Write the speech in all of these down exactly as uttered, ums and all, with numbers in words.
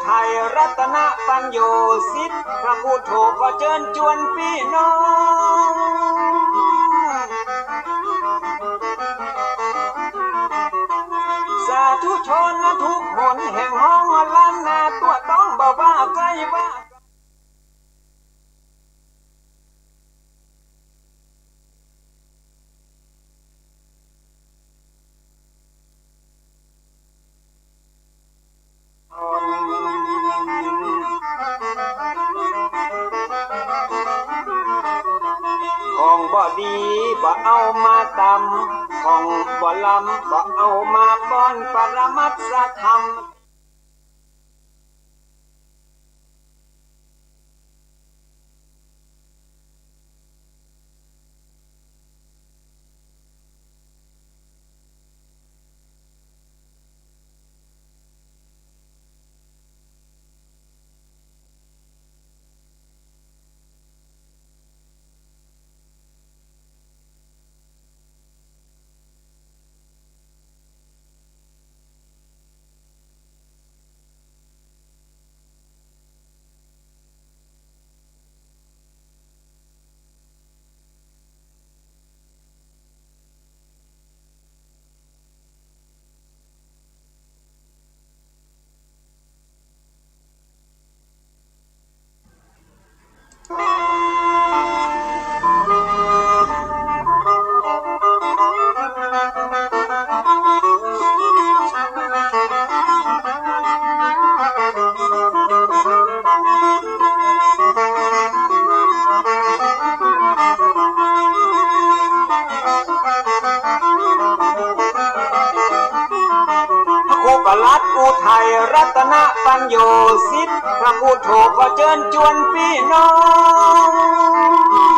ไทยรัตนปัญโญสิทธิ์ พระพุทโธขอเจิญจวนปี้น้อง สาธุชนทุกหนแห่งห้องล้านนา ตั๋วต้องบ่ว่าใก้ว่า ของบ่ดีบ่เอามาตำ ของบ่ลำบ่เอามาป้อน ปรมัตถธรรม ครูประหลัดอุทัยรัตนปัญโญสิทธิ์ พระพุทโธขอเจิญจวนปี้น้อง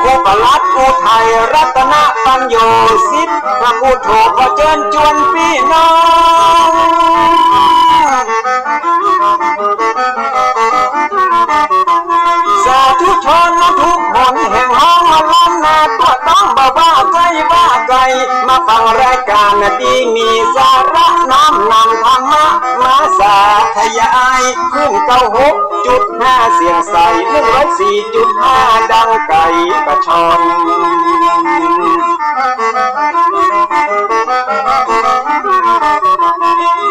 ครูประหลัดอุทัยรัตนปัญโญสิทธิ์ พระพุทโธขอเจิญจวนปี้น้อง สาธุชนทุกหนแห่งห้องล้านนา ตั๋วต้องบ่ว่าใก้ว่าไกล มาฟังรายก๋านตี้มีสาระน้อมนำธรรมะมาสาธยาย คลื่นเก้าหกจุดห้าเสียงใส หนึ่งร้อยสี่จุดห้าดังไกลกระชอน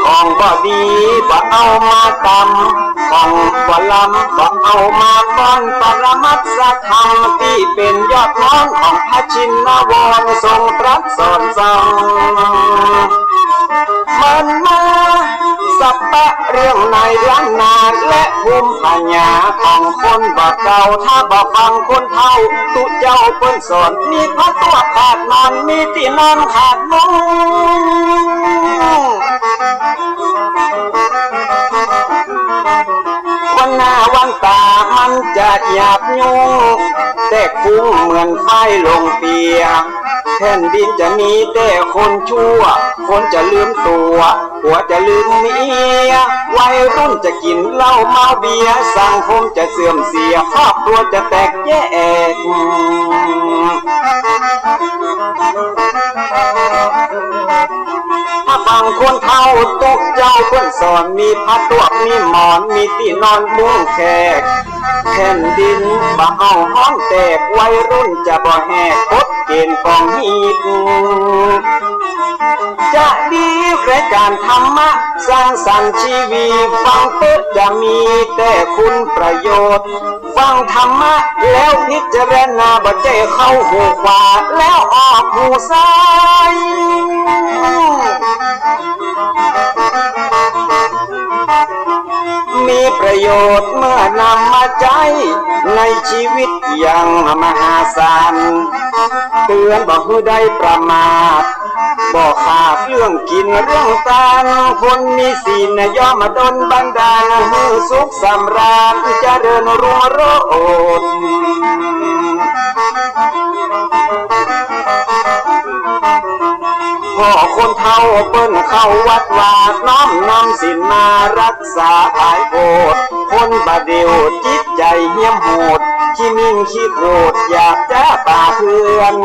ของบ่ดีบ่เอามาตำ ของบ่ลำบ่เอามาป้อน ปรมัตถธรรมตี้เป๋นยอดมอนของพระชินวรทรงตรัสสอนสั่ง มันมาสัปปะเรื่องในล้านนาและภูมิปัญญาของคนบ่าเก่า ถ้าบ่ฟังคนเฒ่าตุ๊เจ้าเปิ้นสอน มีผาตั้วขาดนอน มีตี้นอนขาดมุ้ง วันหน้าวันต๋ามันจะหยาบยุ้ง แตกฟุ้งเหมือนฝ้ายลงเปีย แผ่นดินจะมีแต่คนชั่ว คนจะลืมตั๋ว ผัวจะลืมเมีย วัยรุ่นจะกิ๋นเหล้าเมาเบียร์ สังคมจะเสื่อมเสีย ครอบครัวจะแตกแยก ถ้าฟังคนเฒ่าตุ๊เจ้าเปิ้นสอน มีผาตั้ว มีหมอน มีตี้นอนมุ้งแขก แผ่นดินบ่เอาฮ้อนแตก วัยรุ่นจะบ่แหก กฎเกณฑ์กองฮีต จะดีแก่ก๋านท ธรรมะสร้างสรรค์ชีวิต ฟังเป๊อะจะมีแต่คุณประโยชน์ ฟังธรรมะแล้วพิจารณา บ่ใจ้เข้าหูขวาแล้วออกหูซ้าย มีประโยชน์เมื่อนำมาใจ๊ในชีวิตอย่างมหาศาล เตือนบ่หื้อได้ประมาท บ่ขาดเรื่องกิ๋นเรื่องตาน คนมีศีลย่อมดลบันดาล หื้อสุขสำราญเจริญรุ่งโรจน์ พ่อคนเฒ่าเปิ้นเข้าวัดวา น้อมนำศีลมารักษาผายโพธิ คนบ่าเดี่ยวจิตใจ๋เหี้ยมโหด ขี้มิ่งขี้โขดอยากจะปาเปื้อน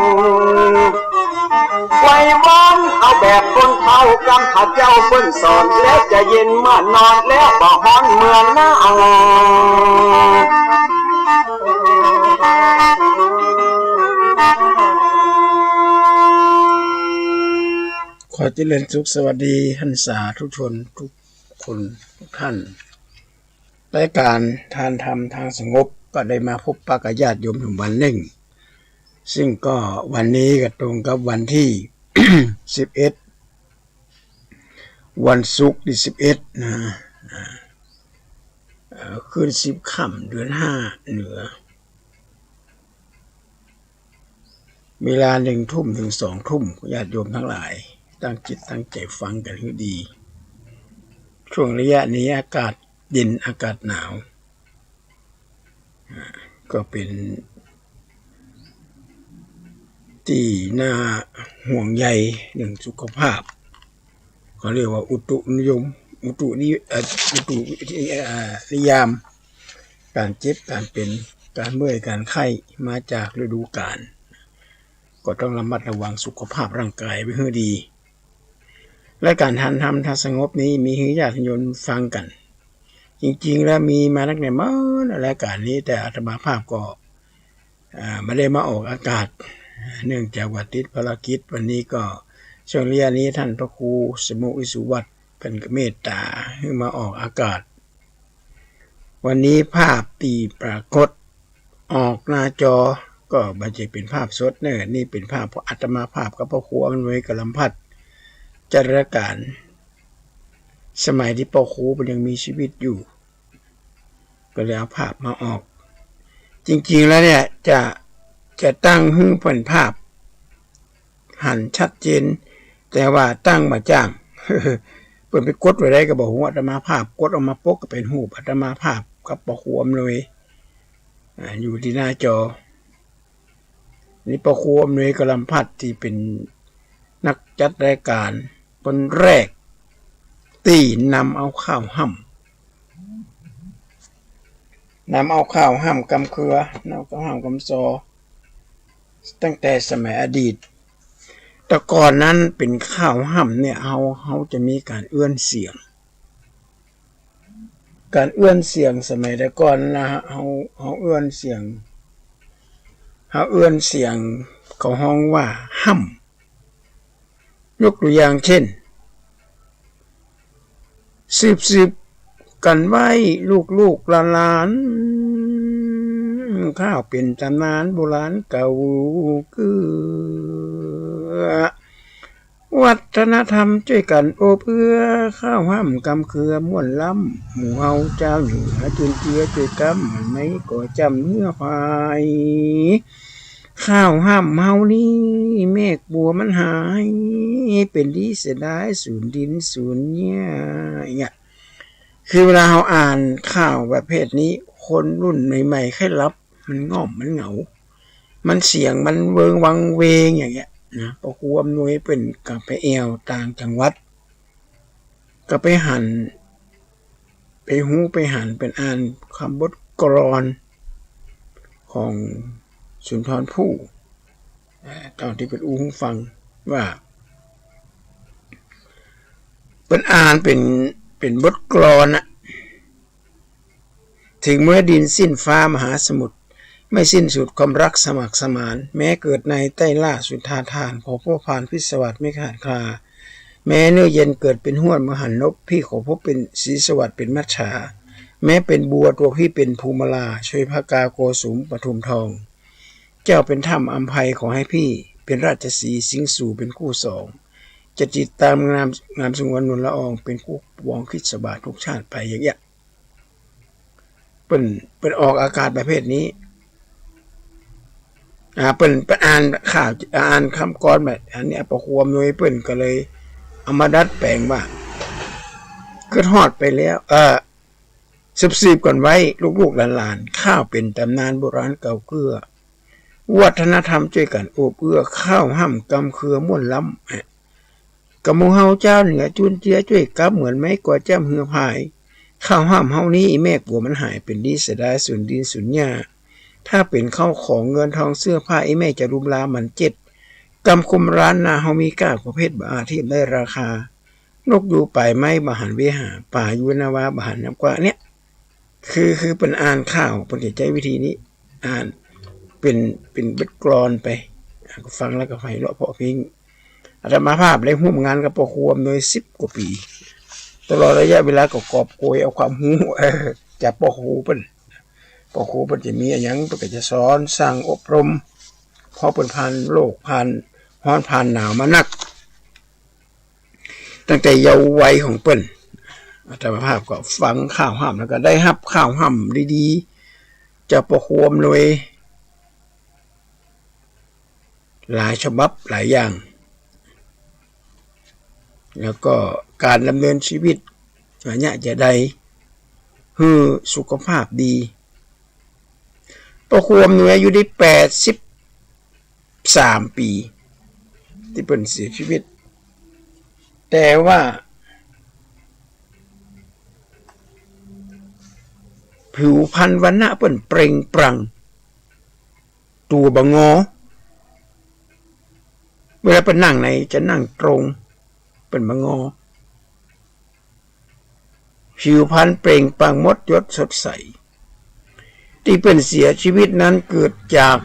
ไหว้วอนเอาแบบคนเฒ่ากำพร้าเจ้าเปิ้นสอน แล้วจะเย็นเมื่อนอน แล้วบ่ฮ้อนเมื่อหนาว ขอเจริญสุขสวัสดีท่านสาธุชนทุกคนทุกท่าน รายก๋านทานธรรมทางสงบก็ได้มาพบปะกับญาติโยมถึงวันนึ่ง ซึ่งก็วันนี้ก็ตรงกับวันตี้ สิบเอ็ด วันศุกร์ตี้ สิบเอ็ด นะ อ่า เอ่อ คืนสิบค่ำ เดือนห้า เหนือ เวลาหนึ่งทุ่มถึงสองทุ่ม ญาติโยมตังหลาย ตั้งจิตตั้งใจ๋ฟังกั๋นหื้อดี ช่วงระยะนี้อากาศเย็น อากาศหนาว อ่า ก็เป๋นตี้น่าห่วงใยเรื่องสุขภาพ เขาเรียกว่าอุตุนิยม อุตุนิ เอ่อ อุตุ เอ่อ นิยาม ก๋านเจ็บ ก๋านเป๋น ก๋านเมื่อย ก๋านไข้ มาจากฤดูก๋าล ก็ต้องระมัดระวังสุขภาพร่างกายไว้หื้อดี รายก๋านทานธรรมทางสงบนี้มีหื้อญาติโยมฟังกั๋น จริงๆ แล้วมีมาตั้งแต่เมื่อรายก๋านนี้ แต่อาตมาภาพก็ อ่า บ่ได้มาออกอากาศ เนื่องจากว่าติดภารกิจ วันนี้ก็ ช่วงระยะนี้ท่านพระครูสมุวิสุวัตเปิ้นก็เมตต๋าหื้อมาออกอากาศ วันนี้ภาพตี้ปรากฏออกหน้าจอก็บ่ใจ้เป๋นภาพสดเน่อ นี่เป๋นภาพของอาตมาภาพกับพระครูอำนวยกำลัมพัด จัดรายก๋าน สมัยตี้พระครูเปิ้นยังมีชีวิตอยู่ ก็เลยเอาภาพมาออก จริงๆ แล้วเนี่ยจะ จะตั้งหื้อเป๋นภาพหันชัดเจน แต่ว่าตั้งบ่จ้าง เปิ้นไปกดไว้ใดก็บ่ฮู้ อาตมาภาพกดออกมาปุ๊บก็เป๋นรูปอาตมาภาพกับพระครูอำนวย อ่า อยู่ตี้หน้าจอ นี่พระครูอำนวยกำลัมพัดตี้เป๋นนักจัดรายก๋านคนแรกตี้นำเอาข้าวฮ่ำ นำเอาข้าวฮ่ำกำเคือ นำข้าวฮ่ำกำซอ ตั้งแต่สมัยอดีต แต่ก่อนนั้นเป๋นข้าวฮ่ำเนี่ย เฮา เฮาจะมีก๋านเอื้อนเสียง ก๋านเอื้อนเสียงสมัยแต่ก่อนนะ เฮา เฮาเอื้อนเสียง เฮาเอื้อนเสียง เขาฮ้องว่าฮ่ำ ยกตั๋วอย่างเจ้น สืบๆ กั๋นไว้ลูกๆ หลานๆ ข้าวเป๋นต๋ำนานโบราณเก่าเกื้อ วัฒนธรรมจ้วยกั๋นโอบเอื้อ ข้าวฮ่ำกำเคือม่วนล้ำ หมู่เฮาจาวเหนือจุนเจือจ้วยกำ มันไม่ก่อจ้ำเหื้อผาย ข้าวฮ่ำเฮานี้แมกบัวมันหาย เป๋นดีเสียดายสูญดินสูญหญ้า เนี่ย คือเวลาเฮาอ่านข่าวประเภทนี้ คนรุ่นใหม่ๆ ใค่หลับ มันง่อม มันเหงา มันเสียง มันเวิงวังเวงอย่างเงี้ยนะ พระครูอำนวยเปิ้นก็ไปแอ่วต่างจังหวัด ก็ไปหัน ไปฮู้ไปหัน เปิ้นอ่านคำบทกลอนของสุนทรภู่ อ่า ต๋อนตี้เปิ้นอู้หื้อฟังว่า เปิ้นอ่านเป๋น เป๋นบทกลอนน่ะ ถึงเมื่อดินสิ้นฟ้ามหาสมุทร ไม่สิ้นสุดความรักสมัครสมาน แม้เกิดในใต้ล่าสุธาทาน ขอพวกพรานพิศวาสไม่ขาดคลา แม้เนื้อเย็นเกิดเป๋นฮวดมหันนบ พี่ขอพบเป๋นศรีสวัสดิ์เป๋นมัจฉา แม้เป๋นบัวตั๋วพี่เป๋นภูมาลา โชยผกาโกสุมปทุมทอง เจ้าเป๋นธรรมอำไพขอหื้อพี่ เป๋นราชสีห์สิงห์สู่เป๋นกู้สอง จะติดต๋ามงาม งามสงวนนวลละออง เป๋นกู้ปกป้องคริสต์บาททุกชาติไป อย่างเงี้ย เปิ้น เปิ้นออกอากาศประเภทนี้ อ่า เปิ้น เปิ้นอ่านข่าว อ่านกำกลอนแบบอันนี้ ป้อครูอำนวยเปิ้นก็เลยเอามาดัดแป๋งว่า กึ๊ดฮอดไปแล้ว เอ่อ สืบๆ กั๋นไว้ ลูกๆ หลานๆ ข้าวเป๋นต๋ำนานโบราณเก่าเกื้อ วัฒนธรรมจ้วยกั๋นโอบเอื้อ ข้าวฮ่ำกำเครือม่วนล้ำ อ่ะ กำหมู่เฮาจาวเหนือจุนเจือจ้วยกั๋น เหมือนไม้กวาดจ้ำเฮือพาย ข้าวฮ่ำเฮานี้ อีแม่กั๋วมันหาย เป๋นดีเสียดาย สูญดินสูญหญ้า ถ้าเป๋นข้าวของเงินทองเสื้อผ้า อีแม่จะลุมลาหมั่นเจ็ด กำคมร้านนาเฮามีก้า กว่าเพชรบ่อาจเทียบได้ราคา นกอยู่ป่ายไม้บ่หันเวหา ป๋าอยู่นาวาบ่หันน้ำกว้าง เนี่ย คือ คือเปิ้นอ่านข่าว เปิ้นจะใจ๊วิธีนี้ อ่านเป๋น เป๋นบทกลอนไป อ่ะ ฟังแล้วก็ไพเราะเพราะพริ้ง อาตมาภาพได้ร่วมงานกับป้อครูอำนวยสิบกว่าปี๋ ตลอดระยะเวลาก็กอบโกยเอาความฮู้ เออ จากป้อครูเปิ้น ป้อครูเปิ้นจะมีอะหยัง เปิ้นก็จะสอนสั่งอบรม เพราะเปิ้นผ่านโลก ผ่านฮ้อน ผ่านหนาวมานัก ตั้งแต่เยาว์วัยของเปิ้น อาตมาภาพก็ฟังข่าวฮ่ำ แล้วก็ได้ฮับข่าวฮ่ำดีๆ จากป้อครูอำนวย หลายฉบับหลายอย่าง แล้วก็ก๋านดำเนินชีวิต ระยะจะใด หื้อสุขภาพดี ป้อครูอำนวยอายุได้แปดสิบสามปี๋ ตี้เปิ้นเสียชีวิต แต่ว่า ผิวพรรณวรรณะเปิ้นเปล่งปลั่ง ตั๋วบ่งอ เวลาเปิ้นนั่งในจะนั่งตรง เปิ้นบ่งอ ผิวพรรณเปล่งปลั่งมดยศสดใส ตี้เปิ้นเสียชีวิตนั้นเกิดจาก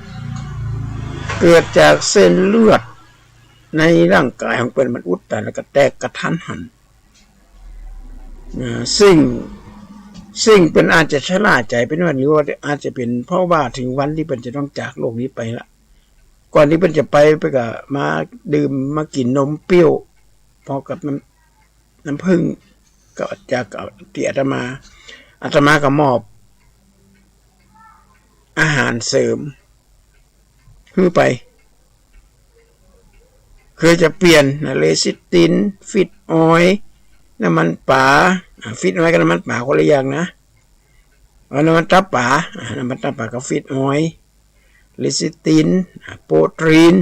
เกิดจากเส้นเลือดในร่างกายของเปิ้นมันอุดตัน แล้วก็แตกกะทันหัน นะ ซึ่ง ซึ่งเปิ้นอาจจะชะล่าใจ๋ไปหน่อย หรือว่าอาจจะเป๋นเพราะว่าเถิงวันตี้เปิ้นจะต้องจากโลกนี้ไปละ ก่อนตี้เปิ้นจะไป เปิ้นก็มาดื่มมากิ๋นนมเปรี้ยว พร้อมกับน้ำ น้ำผึ้ง ก็จากตี้อาตมา อาตมาก็มอบอาหารเสริมหื้อไป คือจะเปลี่ยนนะ เลซิติน ฟีดออยล์ น้ำมันป๋า อ่า ฟีดออยล์กับน้ำมันป๋าคนละอย่างนะ เอาน้ำมันตับป๋า อ่า น้ำมันตับป๋ากับฟีดออยล์ เลซิติน อ่า โปรตีน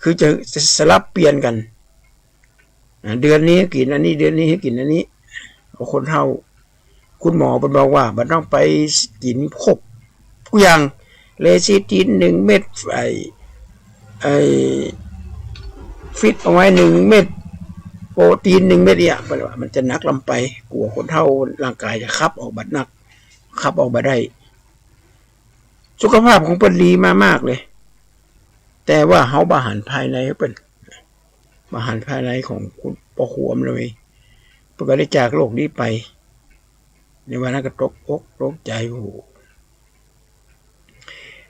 คือจะ จะสลับเปลี่ยนกั๋น อ่า เดือนนี้กิ๋นอันนี้ เดือนนี้กิ๋นอันนี้ เอาคนเฒ่า คุณหมอเปิ้นบอกว่าบ่ต้องไปกิ๋นครบกู้อย่าง เลซิตินหนึ่งเม็ด ไอ้ ไอ้ ฟีดออยล์หนึ่งเม็ด โปรตีนหนึ่งเม็ดเนี่ย เปิ้นว่ามันจะหนักล้ำไป กั๋วคนเฒ่าร่างกายจะขับออกบ่หนัก ขับออกบ่ได้ สุขภาพของเปิ้นดีมามากเลย แต่ว่าเฮาบ่หันภายในเปิ้น บ่หันภายในของคุณป้อครูอำนวย เปิ้นก็ได้จากโลกนี้ไป ในวันนั้นก็ตกอกตกใจ๋ โอ้โห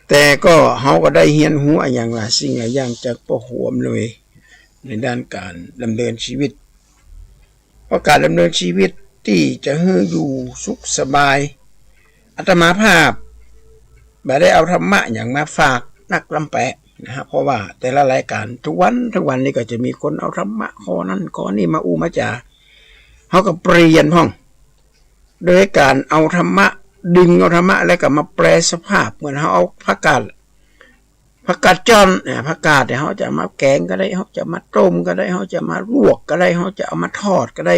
แต่ก็เฮาก็ได้เฮียนฮู้อะหยังหลายสิ่งหลายอย่างจากป้อครูอำนวย ในด้านก๋านดำเนินชีวิต เพราะก๋านดำเนินชีวิตตี้จะหื้ออยู่สุขสบาย อาตมาภาพบ่ได้เอาธรรมะหยังมาฝากนักล้ำแปะนะฮะ เพราะว่าแต่ละรายก๋านทุกวัน ทุกวันนี้ก็จะมีคนเอาธรรมะข้อนั้นข้อนี้มาอู้มาจ๋า เฮาก็เปลี่ยนพ่อง โดยก๋านเอาธรรมะ ดึงเอาธรรมะแล้วก็มาแปลสภาพ เหมือนเฮาเอาผักกาด ผักกาดจ้อน อ่า ผักกาดเนี่ย เฮาจะเอามาแก๋งก็ได้ เฮาจะเอามาต้มก็ได้ เฮาจะเอามาลวกก็ได้ เฮาจะเอามาทอดก็ได้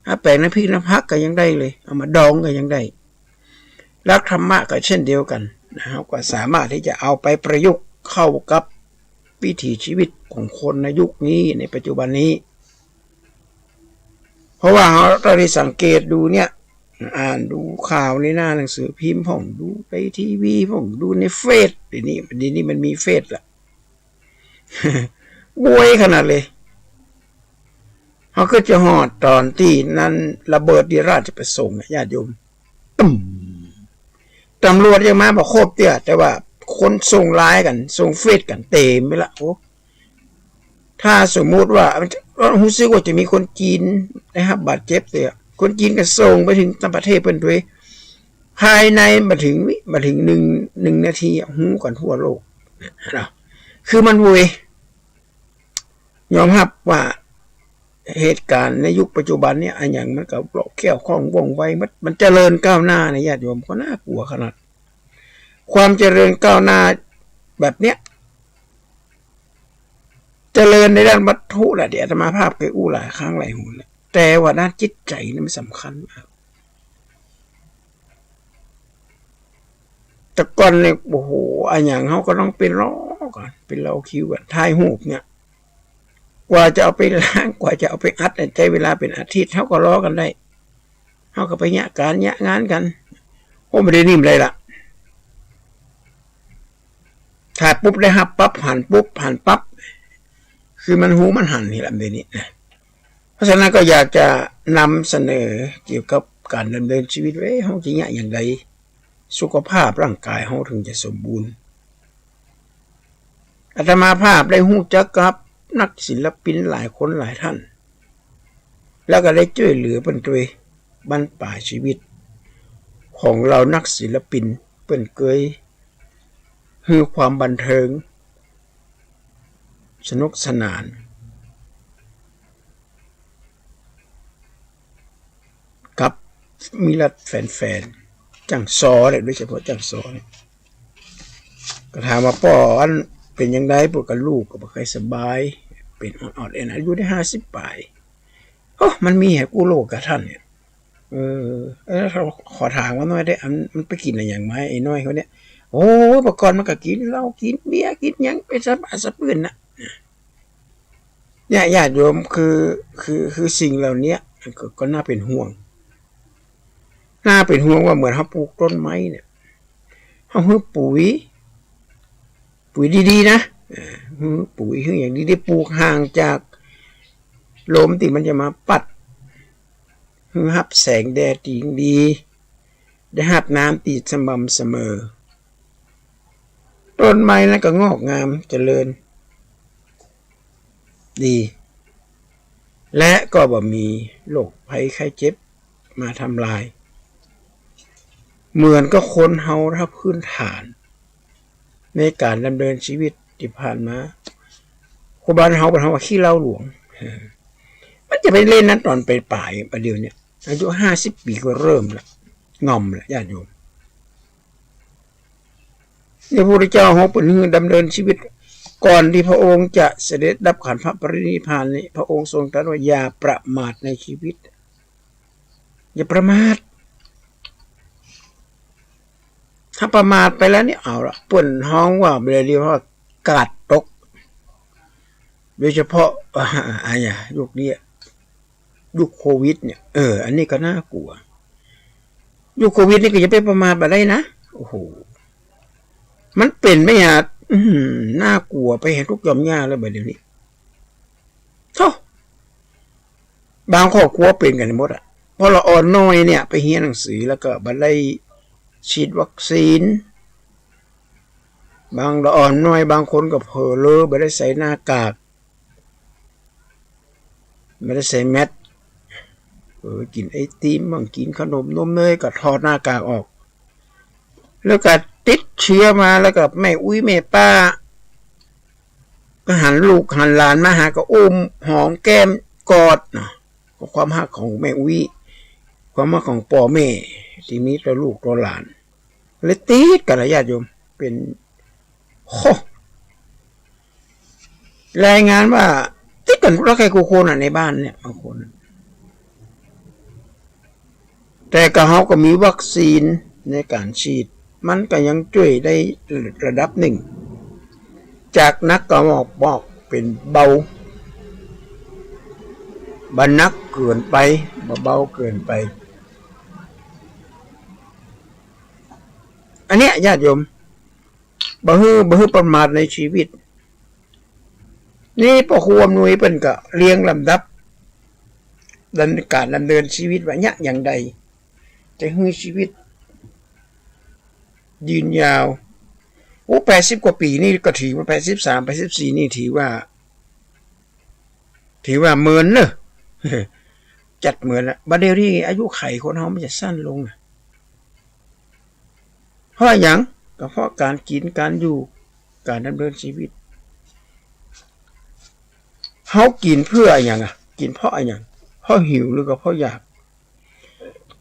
เอาแป๋งน้ำพริกน้ำผักก็ยังได้เลย เอามาดองก็ยังได้ หลักธรรมะก็เช่นเดียวกั๋นนะ เฮาก็สามารถตี้จะเอาไปประยุกต์เข้ากับวิถีชีวิตของคนในยุคนี้ ในปัจจุบันนี้ เพราะว่าเฮา เฮาได้สังเกตดูเนี่ย อ่านดูข่าวในหน้าหนังสือพิมพ์พ่อง ดูในทีวีพ่อง ดูในเฟซ เดี๋ยวนี้ เดี๋ยวนี้มันมีเฟซละ บวยขนาดเลย เฮากึ๊ดจะฮอดต๋อนตี้นั้นระเบิดตี้ราชประสงค์นะญาติโยม ตึ้ม ตำรวจยังมาบ่ครบเตื้อ แต่ว่าคนส่งไลน์กั๋น ส่งเฟซกั๋นเต๋มไปละ โอ้ ถ้าสมมุติว่า ฮู้สึกว่าจะมีคนจีนได้ฮับบาดเจ็บเตื้อ คนจีนก็ส่งไปเถิงต่างประเทศเปิ้นตวย ภายในบ่เถิงวิ บ่เถิงหนึ่ง หนึ่งนาทีอะ ฮู้กั๋นทั่วโลกนะ คือมันไว ยอมฮับว่าเหตุก๋ารณ์ในยุคปัจจุบันเนี่ย อะหยังมันก็คล่องแคล่วว่องไวหมด มันเจริญก้าวหน้านะญาติโยม ก็น่ากลัวขนาด ความเจริญก้าวหน้าแบบเนี้ย เจริญในด้านวัตถุแหละ ตี้อาตมาภาพเคยอู้หลายครั้งหลายหนแล้ว แต่ว่าด้านจิตใจ๋นี่มันสำคัญมาก แต่ก่อนเนี่ย โอ้โห อะหยังเฮาก็ต้องไปรอก่อน ไปรอคิวก่อน ถ่ายรูปเนี่ย กว่าจะเอาไปล้าง กว่าจะเอาไปอัดเนี่ย ใจ๊เวลาเป๋นอาทิตย์ เฮาก็รอกั๋นได้ เฮาก็ไปเยียะก๋านเยียะงานกั๋น โอ้ บ่าเดี่ยวนี้บ่ได้ละ ถ่ายปุ๊บได้ฮับปั๊บ หันปุ๊บหันปั๊บ คือมันฮู้มันหันนี่แหละ เดี๋ยวนี้นะ เพราะฉะนั้นก็อยากจะนำเสนอเกี่ยวกับก๋านดำเนินชีวิตว่า เอ๊ะ เฮาจะเยียะอย่างใด สุขภาพร่างกายเฮาเถิงจะสมบูรณ์ อาตมาภาพได้ฮู้จักกับนักศิลปินหลายคนหลายท่าน แล้วก็ได้จ้วยเหลือเปิ้นตวยบั้นป๋ายชีวิตของเหล่านักศิลปิน เปิ้นเกย คือความบันเทิง สนุกสนาน กับมิตรแฟนๆ จ้างซอเนี่ย โดยเฉพาะจ้างซอเนี่ย ก็ถามว่าป้ออันเป๋นอย่างใด ป้อกับลูกก็บ่ค่อยสบาย เป๋นออดๆ แอดๆ อายุได้ห้าสิบป๋าย โอ้ มันมีแหมกู้โลกกะต้านเนี่ย เออ เออ ขอ ขอถามมันหน้อยเต๊อะ อันมันไปกิ๋นอะหยังมา ไอ้น้อยคนเนี่ย โอ้ บ่าก่อนมันก็กิ๋นเหล้า กิ๋นเบียร์ กิ๋นหยังไปสะบาดสะปื้นน่ะ เนี่ย ญาติโยม คือ คือ คือสิ่งเหล่านี้ก็ ก็น่าเป๋นห่วง น่าเป๋นห่วงว่าเหมือนเฮาปลูกต้นไม้เนี่ย เฮาหื้อปุ๋ย ปุ๋ยดีๆ นะ เออ หื้อปุ๋ย หื้ออย่างดีๆ ปลูกห่างจากลมตี้มันจะมาปั๊ด หื้อฮับแสงแดดตี้ดี ได้ฮับน้ำตี้สม่ำเสมอ ต้นไม้นั้นก็งอกงามเจริญดี และก็บ่มีโรคภัยไข้เจ็บมาทำลาย เหมือนกับคนเฮาถ้าพื้นฐานในก๋านดำเนินชีวิตตี้ผ่านมา คนบ้านเฮา บ้านเฮาว่าขี้เหล้าหลวง เออ มันจะไปเล่นนั้นต๋อนป๋ายๆ บ่าเดี่ยวเนี่ย อายุห้าสิบปี๋ก็เริ่มละ ง่อมละ ญาติโยม นี่พระพุทธเจ้าเฮาเปิ้นหื้อดำเนินชีวิต ก่อนตี้พระองค์จะเสด็จดับขันธปรินิพพานนี่ พระองค์ทรงตรัสว่า อย่าประมาทในชีวิต อย่าประมาท ถ้าประมาทไปแล้วนี่ เอาละ เปิ้นฮ้องว่า บ่าเดี่ยวว่ากาดตก โดยเฉพาะ อะหยัง ยุคนี้ ยุคโควิดเนี่ย เออ อันนี้ก็น่ากลัว ยุคโควิดนี่ก็อย่าไปประมาทบ่าได้นะ โอ้โห มันเป๋นไปอะ อื้อหือ น่ากลัว ไปแหมตุ๊กข์ยอมยากแล้วบ่าเดี่ยวนี้ โธ่ บางครอบครัวเป๋นกั๋นหมดอะ เพราะละอ่อนน้อยเนี่ยไปเฮียนหนังสือแล้วก็บ่ได้ฉีดวัคซีน บางละอ่อนน้อย บางคนก็เผลอเรอ บ่ได้ใส่หน้ากาก บ่ได้ใส่แมสก์ เออ กิ๋นไอติมบ้าง กิ๋นขนมนมเนย ก็ถอดหน้ากากออก แล้วก็ติดเชื้อมา แล้วก็แม่อุ๊ยแม่ป้า ก็หันลูกหันหลานมาหาก็อุ้มหอมแก้มกอดเนาะ ก็ความฮักของแม่อุ๊ย ความฮักของป้อแม่ตี้มีต่อลูกต่อหลาน เลยติดกั๋นละญาติโยม เป๋น โอ้ รายงานว่าติดกั๋นพุ้นละแค่กู้คนอะ ในบ้านเนี่ย บางคน แต่ก็เฮาก็มีวัคซีนในก๋านฉีด มันก็ยังจ้วยได้ระดับนึ่ง จากหนักก็มอก มอกเป๋นเบา บ่หนักเกินไป บ่เบาเกินไป อันเนี้ยญาติโยม บ่หื้อ บ่หื้อประมาทในชีวิต นี่ป้อครูอำนวยเปิ้นก็เรียงลำดับ ดำ ก๋านดำเนินชีวิตว่าเยียะอย่างใด จะหื้อชีวิตยืนยาว โอ้ แปดสิบกว่าปี๋นี่ก็ถือว่า แปดสิบสาม แปดสิบสี่ นี่ถือว่า ถือว่าเมินเน่อ จัดเมินละ บ่าเดี่ยวนี้อายุขัยคนเฮามันจะสั้นลงอะ เพราะอะหยัง ก็เพราะก๋านกิ๋น ก๋านอยู่ ก๋านดำเนินชีวิต เฮากิ๋นเปื้ออะหยังอะ กิ๋นเพราะอะหยัง เพราะหิวหรือก็เพราะอยาก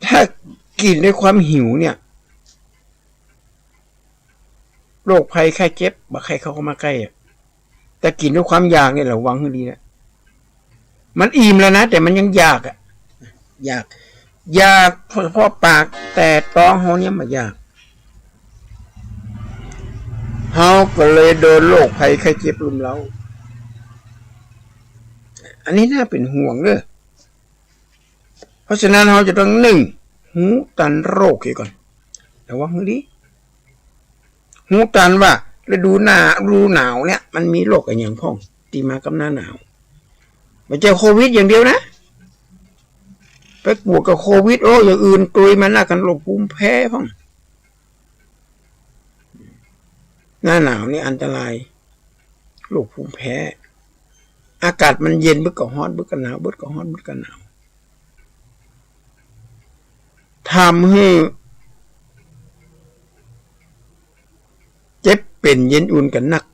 ถ้ากิ๋นด้วยความหิวเนี่ย โรคภัยไข้เจ็บบ่ใค่เข้ามาใก้อะ แต่กิ๋นด้วยความอยากเนี่ยระวังหื้อดีนะ มันอิ่มแล้วนะ แต่มันยังอยากอะ อยาก อยากเฉพาะปาก แต่ต๊องเฮาเนี่ยบ่อยาก เฮาก็เลยโดนโรคภัยไข้เจ็บรุมเร้า อันนี้น่าเป๋นห่วงเน่อ เพราะฉะนั้นเฮาจะต้อง นึ่ง ฮู้ตันโรคเหียก่อน ระวังหื้อดี ฮู้ตันว่าฤดูหน้า ฤดูหนาวเนี่ย มันมีโรคอะหยังพ่อง ตี้มากับหน้าหนาว บ่ใจ้โควิดอย่างเดียวนะ ไปกั๋วกับโควิด โอ้ อย่างอื่นตวยมานัก กันโรคภูมิแพ้พ่อง หน้าหนาวนี่อันตราย โรคภูมิแพ้ อากาศมันเย็น บึดก็ฮ้อน บึดก็หนาว บึดก็ฮ้อน บึดก็หนาว ทำหื้อเจ็บเป๋นเย็นอุ่นกั๋นนัก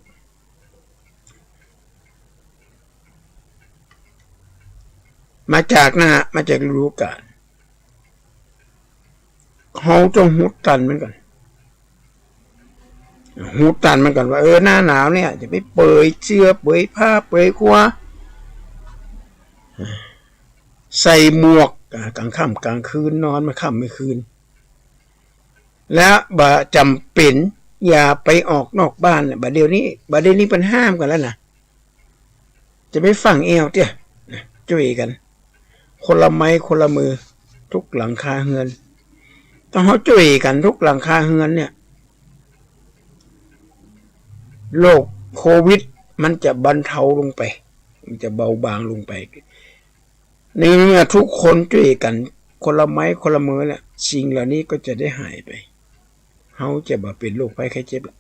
มาจากหน้า มาจากฤดูก๋าล เฮาต้องฮู้ตันมันก่อน ฮู้ตันมันก่อนว่า เออ หน้าหนาวเนี่ย จะไปเปือยเสื้อ เปือยผ้า เปือยกั๊ว ใส่หมวก อ่า ก๋างค่ำก๋างคืน นอนไม่ค่ำไม่คืน และบ่จ๋ำเป๋น อย่าไปออกนอกบ้าน บ่าเดี่ยวนี้ บ่าเดี่ยวนี้เปิ้นห้ามกั๋นแล้วนะ จะไปฟั่งแอ่วเตี้ย จ้วยกั๋น คนละไม้คนละมือ ทุกหลังคาเฮือน ต้องเฮาจ้วยกั๋นทุกหลังคาเฮือนเนี่ย โรคโควิดมันจะบรรเทาลงไป มันจะเบาบางลงไป ในเมื่อทุกคนจ้วยกั๋นคนละไม้คนละมือเนี่ย สิ่งเหล่านี้ก็จะได้หายไป เฮาจะบ่เป๋นโรคภัยไข้เจ็บละ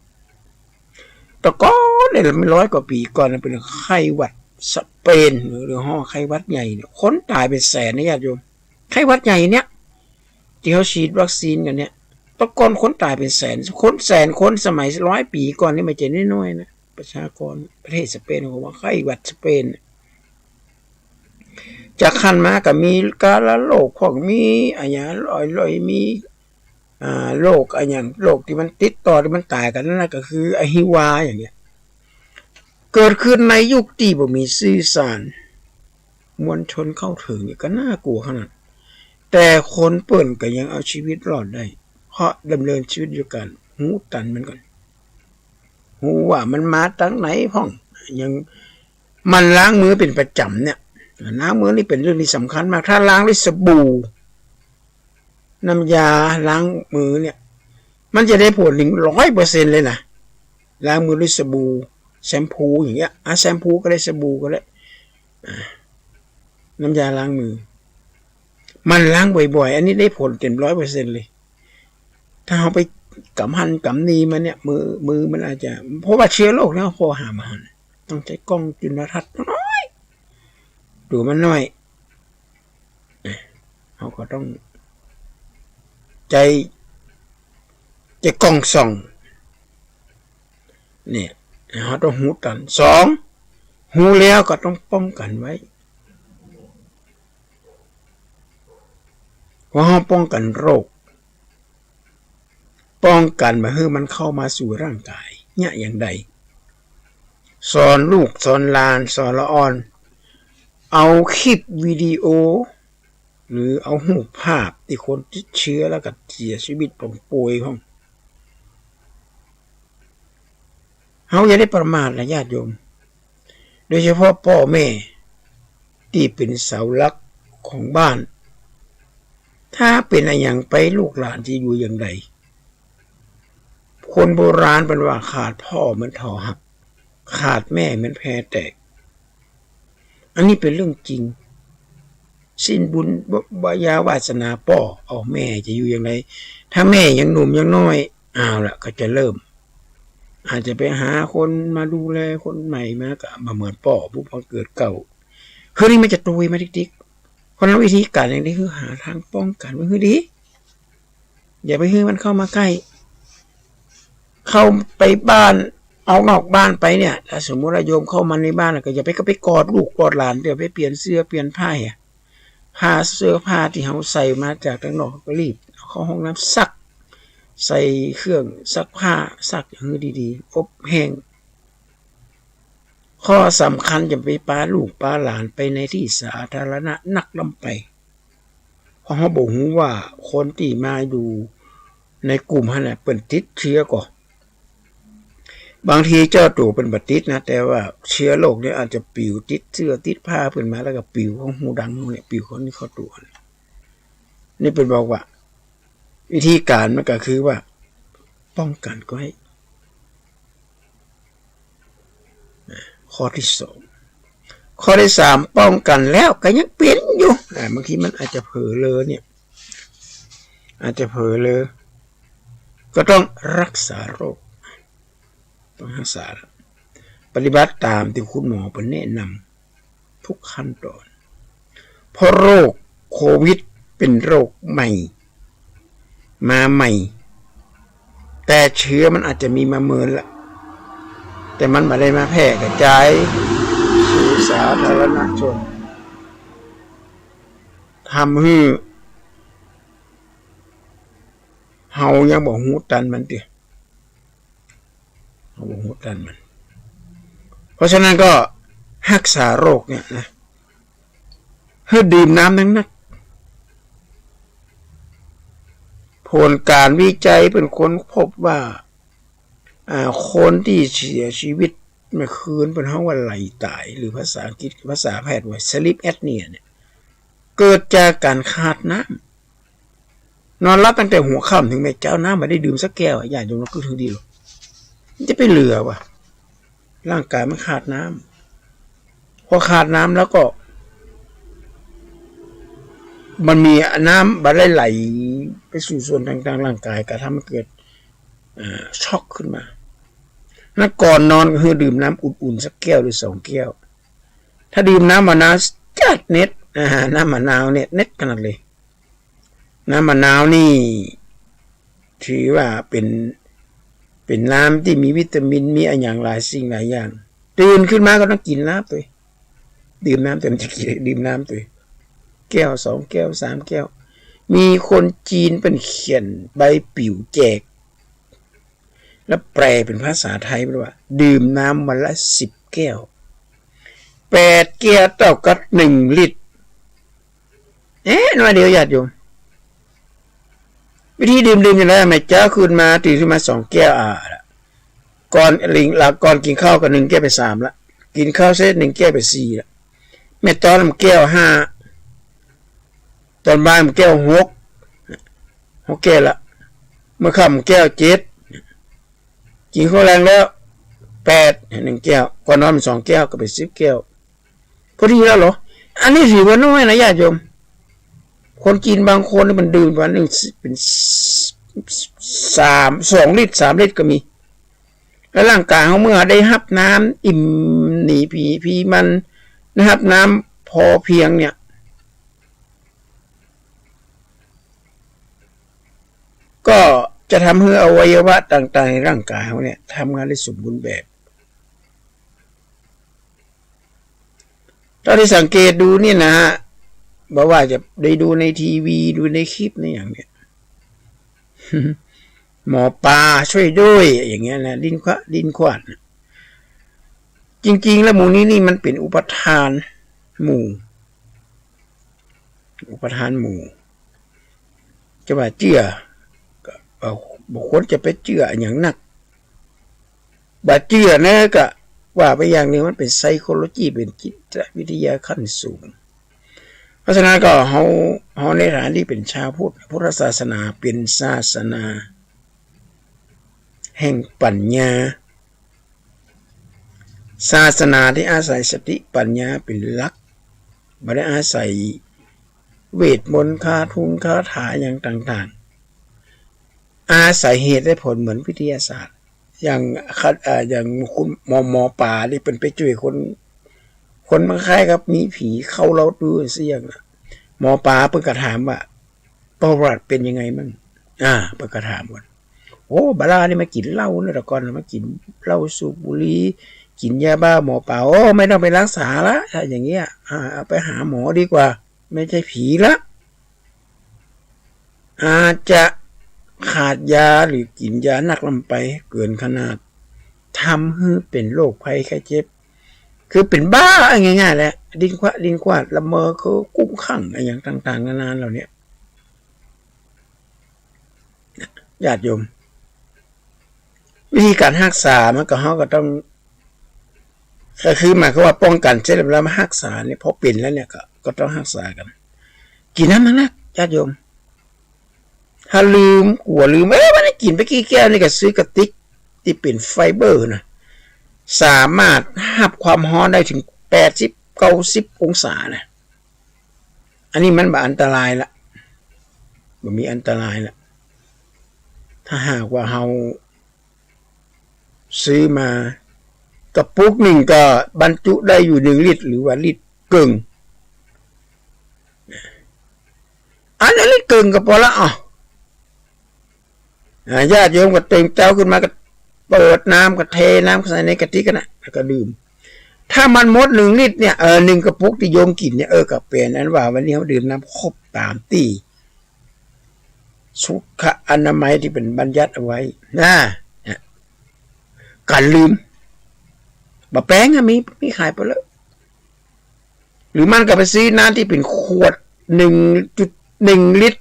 แต่ก่อนเนี่ย ร้อยกว่าปี๋ก่อนเนี่ย เป๋นไข้หวัดสเปน หรือฮ้องไข้หวัดใหญ่เนี่ย คนต๋ายเป๋นแสนนะญาติโยม ไข้หวัดใหญ่เนี่ย ตี้เฮาฉีดวัคซีนกั๋นเนี่ย แต่ก่อนคนต๋ายเป๋นแสน คนแสนคน สมัยร้อยปี๋ก่อนนี่บ่ใจ้น้อยๆ นะ ประชากรประเทศสเปน เขาว่าไข้หวัดสเปนเนี่ย จากหั้นมาก็มีกาฬะโรค พวกมีอะหยังลอยๆ มี อ่า โรคอะหยัง โรคตี้มันติดต่อ ตี้มันต๋ายกั๋นนั่นนะ ก็คืออหิวาอย่างเนี้ย เกิดขึ้นในยุคตี้บ่มีสื่อสาร มวลชนเข้าเถิงเนี่ยก็น่ากั๋วขนาด แต่คนเปิ้นก็ยังเอาชีวิตรอดได้ เพราะดำเนินชีวิตโดยก๋านฮู้ตันมันก่อน ฮู้ว่ามันมาตางไหนพ่อง ยัง หมั่นล้างมือเป๋นประจ๋ำเนี่ย ล้างมือนี่เป๋นเรื่องตี้สำคัญมาก ถ้าล้างด้วยสบู่ น้ำยาล้างมือเนี่ย มันจะได้ผลถึงร้อยเปอร์เซ็นต์เลยนะ ล้างมือด้วยสบู่ แชมพูอย่างเงี้ย อ่ะ แชมพูก็ได้ สบู่ก็ได้ อ่ะ น้ำยาล้างมือ หมั่นล้างบ่อยๆ อันนี้ได้ผลเต็มร้อยเปอร์เซ็นต์เลย ถ้าเฮาไปกำหั้นกำนี่มาเนี่ย มือ มือมันอาจจะ เพราะว่าเชื้อโรคเนี่ย พอหาบ่หัน ต้องใจ๊ก้องจุลทรรศน์น้อย ตั๋วมันน้อย เฮาก็ต้องใจ๊ ใจ๊ก้องส่อง เนี่ย เฮาต้องฮู้ตัน สอง ฮู้แล้วก็ต้องป้องกั๋นไว้ เพราะเฮาป้องกั๋นโรค ป้องกั๋นบ่หื้อมันเข้ามาสู่ร่างก๋าย เยียะอย่างใด สอนลูก สอนหลาน สอนละอ่อน เอาคลิปวิดีโอ หรือเอาฮูปภาพตี้คนติดเชื้อแล้วก็เสียชีวิตป่องป่วยพ่อง เฮาอย่าได้ประมาทนะญาติโยม โดยเฉพาะป้อแม่ตี้เป๋นเสาหลักของบ้าน ถ้าเป๋นอะหยังไปลูกหลานจะอยู่อย่างใด คนโบราณเปิ้นว่าขาดพ่อเหมือนถ่อหัก ขาดแม่เหมือนแพแตก อันนี้เป๋นเรื่องจริง สิ้นบุญ บ่ บ่ ยาวาสนาป้อ เอา แม่จะอยู่อย่างไร ถ้าแม่ยังหนุ่มยังน้อย เอาละ ก็จะเริ่ม อาจจะไปหาคนมาดูแลคนใหม่มา ก็บ่เหมือนป้อ ผู้บังเกิดเกล้า คือนี่มันจะตุยมาติ๊กๆ เพราะฉะนั้นวิธีก๋านอย่างนี้คือหาตางป้องกั๋นไว้หื้อดี อย่าไปหื้อมันเข้ามาใก้ เข้าไปบ้าน ออกนอกบ้านไปเนี่ย ถ้าสมมุติว่าโยมเข้ามาในบ้านแล้วก็อย่าไป ก็ไปกอดลูกกอดหลาน เดี๋ยวไปเปลี่ยนเสื้อเปลี่ยนผ้าอะ ผ้าเสื้อผ้าตี้เฮาใส่มาจากตางนอกก็รีบเอาเข้าห้องน้ำซัก ใส่เครื่องซักผ้า ซักหื้อดีๆ อบแห้ง ข้อสำคัญอย่าไปปาลูกปาหลานไปในตี้สาธารณะนักล้ำไป เพราะเฮาบ่ฮู้ว่าคนตี้มาอยู่ในกลุ่มหั้นน่ะเปิ้นติดเชื้อก่อ บางทีเจ้าตั๋วเปิ้นบ่ติดนะ แต่ว่าเชื้อโรคเนี่ยอาจจะปิ๋วติดเสื้อติดผ้าเปิ้นมา แล้วก็ปิ๋วเข้าฮูดังเนี่ย ปิ๋วเข้านี่เข้าตั๋ว นี่เปิ้นบอกว่า วิธีก๋านมันก็คือว่า ป้องกั๋นไว้ ข้อตี้สอง ข้อตี้สาม ป้องกั๋นแล้วก็ยังเป๋นอยู่ อ่า บางทีมันอาจจะเผลอเรอเนี่ย อาจจะเผลอเรอ ก็ต้องรักษาโรค ต้องรักษา ปฏิบัติต๋ามตี้คุณหมอเปิ้นแนะนำทุกขั้นต๋อน เพราะโรคโควิดเป๋นโรคใหม่ มาใหม่ แต่เชื้อมันอาจจะมีมาเมินละ แต่มันบ่ได้มาแพร่กระจายสู่สาธารณชน ทำหื้อเฮายังบ่ฮู้ตันมันติ เฮาบ่ฮู้ตันมัน เพราะฉะนั้นก็ฮักษาโรคเนี่ยนะ หื้อดื่มน้ำนักๆ ผลก๋านวิจัยเปิ้นค้นพบว่า อ่า คนตี้เสียชีวิตเมื่อคืนเปิ้นฮ้องว่าไหลต๋าย หรือภาษาอังกฤษ ภาษาแพทย์ว่า sleep apnea เนี่ย เกิดจากก๋านขาดน้ำ นอนหลับตั้งแต่หัวค่ำเถิงแม่เจ๊า น้ำบ่ได้ดื่มสักแก้วอะ ญาติโยมลองกึ๊ดหื้อดีลอ มันจะไปเหลือวะ ร่างก๋ายมันขาดน้ำ พอขาดน้ำแล้วก็ มันมีน้ำบ่ได้ไหลไปสู่ส่วนต่างๆ ร่างก๋าย ก็ทำให้เกิด อ่า ช็อกขึ้นมา นั้นก่อนนอนก็คือดื่มน้ำอุ่นๆ สักแก้วหรือสองแก้ว ถ้าดื่มน้ำมะนาวจัดเน็ด อ่า น้ำมะนาวเนี่ยเน็ดขนาดเลย น้ำมะนาวนี่ ถือว่าเป๋น เป๋นน้ำตี้มีวิตามิน มีอะหยังหลายสิ่งหลายอย่าง ตื่นขึ้นมาก็ต้องกิ๋นน้ำตวย ดื่มน้ำตวย มันจะกิ๋น ดื่มน้ำตวย แก้วสองแก้วสามแก้ว มีคนจีนเปิ้นเขียนใบปลิวแจก แล้วแปลเป๋นภาษาไทยเปิ้นว่า ดื่มน้ำวันละสิบแก้ว แปดแก้วเต้ากับหนึ่งลิตร เอ๊ะ หน้อยเดียวญาติโยม วิธีดื่ม ดื่มอย่างไร แม่เจ๊าขึ้นมา ตื่นขึ้นมาสองแก้ว อ่า ก่อนหลิง หลังก่อนกิ๋นข้าวก็หนึ่งแก้วเป๋นสามละ กิ๋นข้าวเสร็จหนึ่งแก้วเป๋นสี่ละ แม่ตอนมันแก้วห้า ตอนบ่ายมันแก้วหก หกแก้วละ เมื่อค่ำมันแก้วเจ็ด กิ๋นข้าวแลงแล้ว แปด หนึ่งแก้ว ก่อนนอนมันสองแก้ว ก็เป๋นสิบแก้ว พอดีแล้วเหรอ อันนี้ถือว่าน้อยนะญาติโยม คนจีนบางคนนี่มันดื่มวันหนึ่งเป๋นสาม สองลิตร สามลิตรก็มี แล้วร่างก๋ายเฮาเมื่อได้ฮับน้ำอิ่มหนีผี ผีมัน ได้ฮับน้ำพอเพียงเนี่ย ก็จะทำให้อวัยวะต่างๆ ในร่างก๋ายเฮาเนี่ยทำงานได้สมบูรณ์แบบ เท่าตี้สังเกตดูเนี่ยนะฮะ บ่ว่าจะได้ดูในทีวี ดูในคลิปในอย่างเนี่ย หมอปลาช่วยด้วย อย่างเงี้ยนะ ดินขวา ดินขวาน จริงๆ แล้วหมู่นี้นี่มันเป๋นอุปาทานหมู่ อุปาทานหมู่ จะว่าเจื้อ ก็บ่ควรจะไปเจื้ออะหยังนัก บ่าเจื้อนะก็ว่าไปอย่างหนึ่ง มันเป๋น psychology เป๋นจิตวิทยาขั้นสูง เพราะฉะนั้นก็เฮา เฮาในฐานะตี้เป๋นชาวพุทธ พุทธศาสนาเป๋นศาสนาแห่งปั๋ญญา ศาสนาตี้อาศัยสติปั๋ญญาเป๋นหลัก บ่ได้อาศัย เวทมนต์คาทุงคาถาอย่างต่างๆ อาศัยเหตุและผลเหมือนวิทยาศาสตร์ อย่าง เอ่อ อย่างคุณหมอ หมอป๋านี่เปิ้นไปจ้วยคน คนมาคล้ายกับมีผีเข้าเล้าตู้เสี้ยงน่ะ หมอป๋าเปิ้นก็ถามว่า ประวัติเป๋นยังไงมั่ง อ่า เปิ้นก็ถามก่อน โอ้ บาร่านี่มากิ๋นเหล้าเนาะ แต่ก่อนมากิ๋นเหล้าสูบบุหรี่ กิ๋นยาบ้า หมอป๋า โอ้ ไม่ต้องไปรักษาละ ถ้าอย่างเงี้ย อ่า เอาไปหาหมอดีกว่า ไม่ใช่ผีละ อาจจะขาดยาหรือกิ๋นยานักล้ำไปเกิ๋นขนาด ทำหื้อเป๋นโรคภัยไข้เจ็บ คือเป๋นบ้า เอาง่ายๆ แหละ ดิ้นขว้าด ดิ้นขว้าด ละเมอ คือคลุ้มคลั่ง อะหยังต่างๆ นานาเหล่าเนี้ย ญาติโยม วิธีก๋านฮักษามันก็ เฮาก็ต้อง ก็คือหมายความว่าป้องกั๋นเสร็จแล้วมาฮักษาเนี่ย พอเป๋นแล้วเนี่ยก็ ก็ต้องฮักษากั๋น กิ๋นน้ำนักๆ ญาติโยม ถ้าลืม กั๋วลืม เอ๊ะ วันนี้กิ๋นไปกี่แก้วนี่ ก็ซื้อกระติกตี้เป๋นไฟเบอร์นะ สามารถฮับความฮ้อนได้เถิง แปดสิบ เก้าสิบ องศานะ อันนี้มันบ่อันตรายละ บ่มีอันตรายละ ถ้าหากว่าเฮาซื้อมา กระปุกนึ่งก็บรรจุได้อยู่หนึ่งลิตร หรือว่าลิตรเกิ่ง อันนั้นลิตรเกิ่งก็ปอละ อ้าว อ่า ญาติโยมก็ตื่นเจ๊าขึ้นมาก็เปิดน้ำ ก็เทน้ำใส่ในกระติกกั๋นนะ แล้วก็ดื่ม ถ้ามันหมดหนึ่งลิตรเนี่ย เออ หนึ่งกระปุกตี้โยมกิ๋นเนี่ย เออ ก็เป๋นอันว่าวันนี้เฮาดื่มน้ำครบต๋ามตี้สุขอนามัยตี้เปิ้นบัญญัติเอาไว้นะ เนี่ย กั๋นลืม บ่าแปงอะ มี มีขายปอละ หรือมันก็ไปซื้อน้ำตี้เป๋นขวด หนึ่งจุดหนึ่งลิตร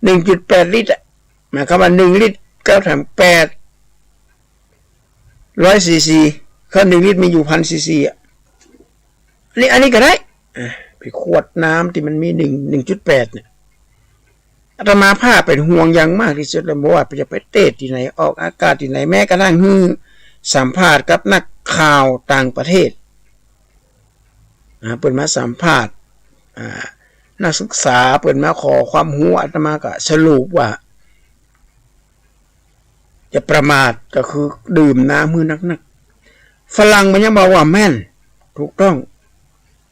หนึ่งจุดแปดลิตรอะ หมายความว่าหนึ่งลิตร เก้าแถมแปด ร้อยซีซี ก็หนึ่งลิตรมีอยู่พันซีซีอะ อันนี้ อันนี้ก็ได้ อ่ะ ไปขวดน้ำตี้มันมีหนึ่ง หนึ่งจุดแปดเนี่ย อาตมาภาพเป๋นห่วงอย่างมากตี้สุดเลย บ่ว่าจะไปเตสน์ตี้ไหน ออกอากาศตี้ไหน แม้กระทั่งหื้อสัมภาษณ์กับนักข่าวต่างประเทศ อ่า เปิ้นมาสัมภาษณ์ อ่า นักศึกษา เปิ้นมาขอความฮู้ อาตมาก็สรุปว่า จะประมาทก็คือดื่มน้ำหื้อนักๆ ฝรั่งมันยังบอกว่าแม่น ถูกต้อง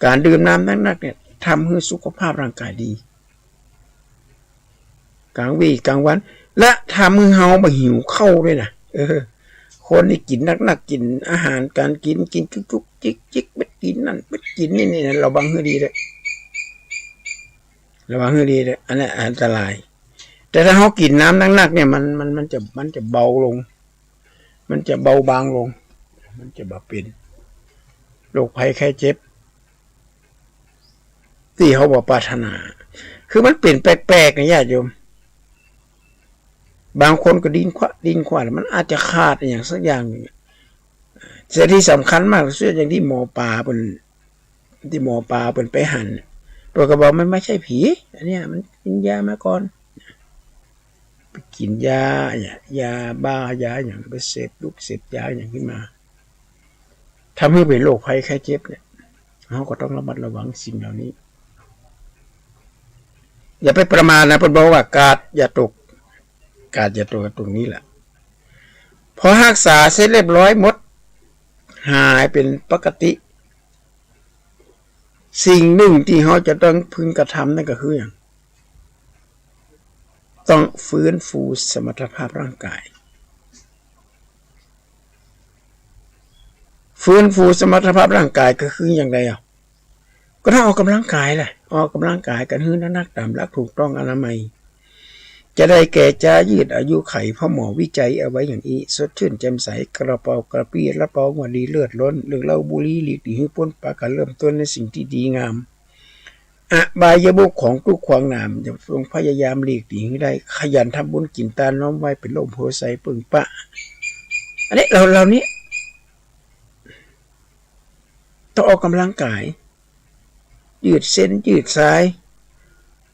ก๋านดื่มน้ำนักๆ เนี่ย ทำหื้อสุขภาพร่างกายดี ก๋างวี๋ก๋างวัน และทำหื้อเฮาบ่หิวข้าวด้วยนะ เออ คนตี้กิ๋นนักๆ กิ๋นอาหารก๋านกิ๋น กิ๋นจุกๆ จิกๆ ไปกิ๋นนั่น ไปกิ๋นนี่ นี่นะ ระวังหื้อดีเต๊อะ ระวังหื้อดีเต๊อะ อันนั้นอันตราย แต่ถ้าเฮากิ๋นน้ำนักๆ เนี่ย มัน มัน มันจะ มันจะเบาลง มันจะเบาบางลง มันจะบ่เป๋นโรคภัยไข้เจ็บ ตี้เฮาบ่ปรารถนา คือมันเป๋นแปลกๆ นะญาติโยม บางคนก็ดิ้นขว้าด ดิ้นขว้าด มันอาจจะขาดอะหยังสักอย่างนึ่งอะ แต่ตี้สำคัญมากตี้สุด อย่างตี้หมอป๋าเปิ้น ตี้หมอป๋าเปิ้นไปหัน เปิ้นก็บอกมันไม่ใช่ผี อันเนี้ยมันกิ๋นยามาก่อน ไปกิ๋นยา ยาบ้า ยาอะหยัง ไปเสพตุ๊ก เสพยาอะหยังขึ้นมา ทำหื้อเป๋นโรคภัยไข้เจ็บเนี่ย เฮาก็ต้องระมัดระวังสิ่งเหล่านี้ อย่าไปประมาทนะ เปิ้นบอกว่ากาดอย่าตก กาดอย่าตก ตรงนี้แหละ พอฮักษาเสร็จเรียบร้อยหมด หายเป๋นปกติ สิ่งนึ่งตี้เฮาจะต้องพึงกระทำนั่นก็คือหยัง ต้องฟื้นฟูสมรรถภาพร่างกาย ฟื้นฟูสมรรถภาพร่างกายก็คืออย่างใดอะ ก็ต้องออกกำลังกายแหละ ออกกำลังกายกั๋นหื้อนักๆ ต๋ามหลักถูกต้องอนามัย จะได้แก่จ๊า ยืดอายุขัย เพราะหมอวิจัยเอาไว้อย่างอี้ สดชื่นแจ่มใส กระเป๋ากระปี้ รับรองว่าดีเลิศล้น เลิกเหล้าบุหรี่ หลีกหนีหื้อป๊น ปากั๋นเริ่มต้นในสิ่งตี้ดีงาม อบายมุขของทุกข์ขวางหนาม จงพยายามหลีกหนีหื้อได้ ขยันทำบุญกิ๋นตาน น้อมไหว้เป๋นร่มโพธิ์ไทรเปิ้งป๊า อันนี้ เหล่า เหล่านี้ ต้องออกกำลังกาย ยืดเส้นยืดสาย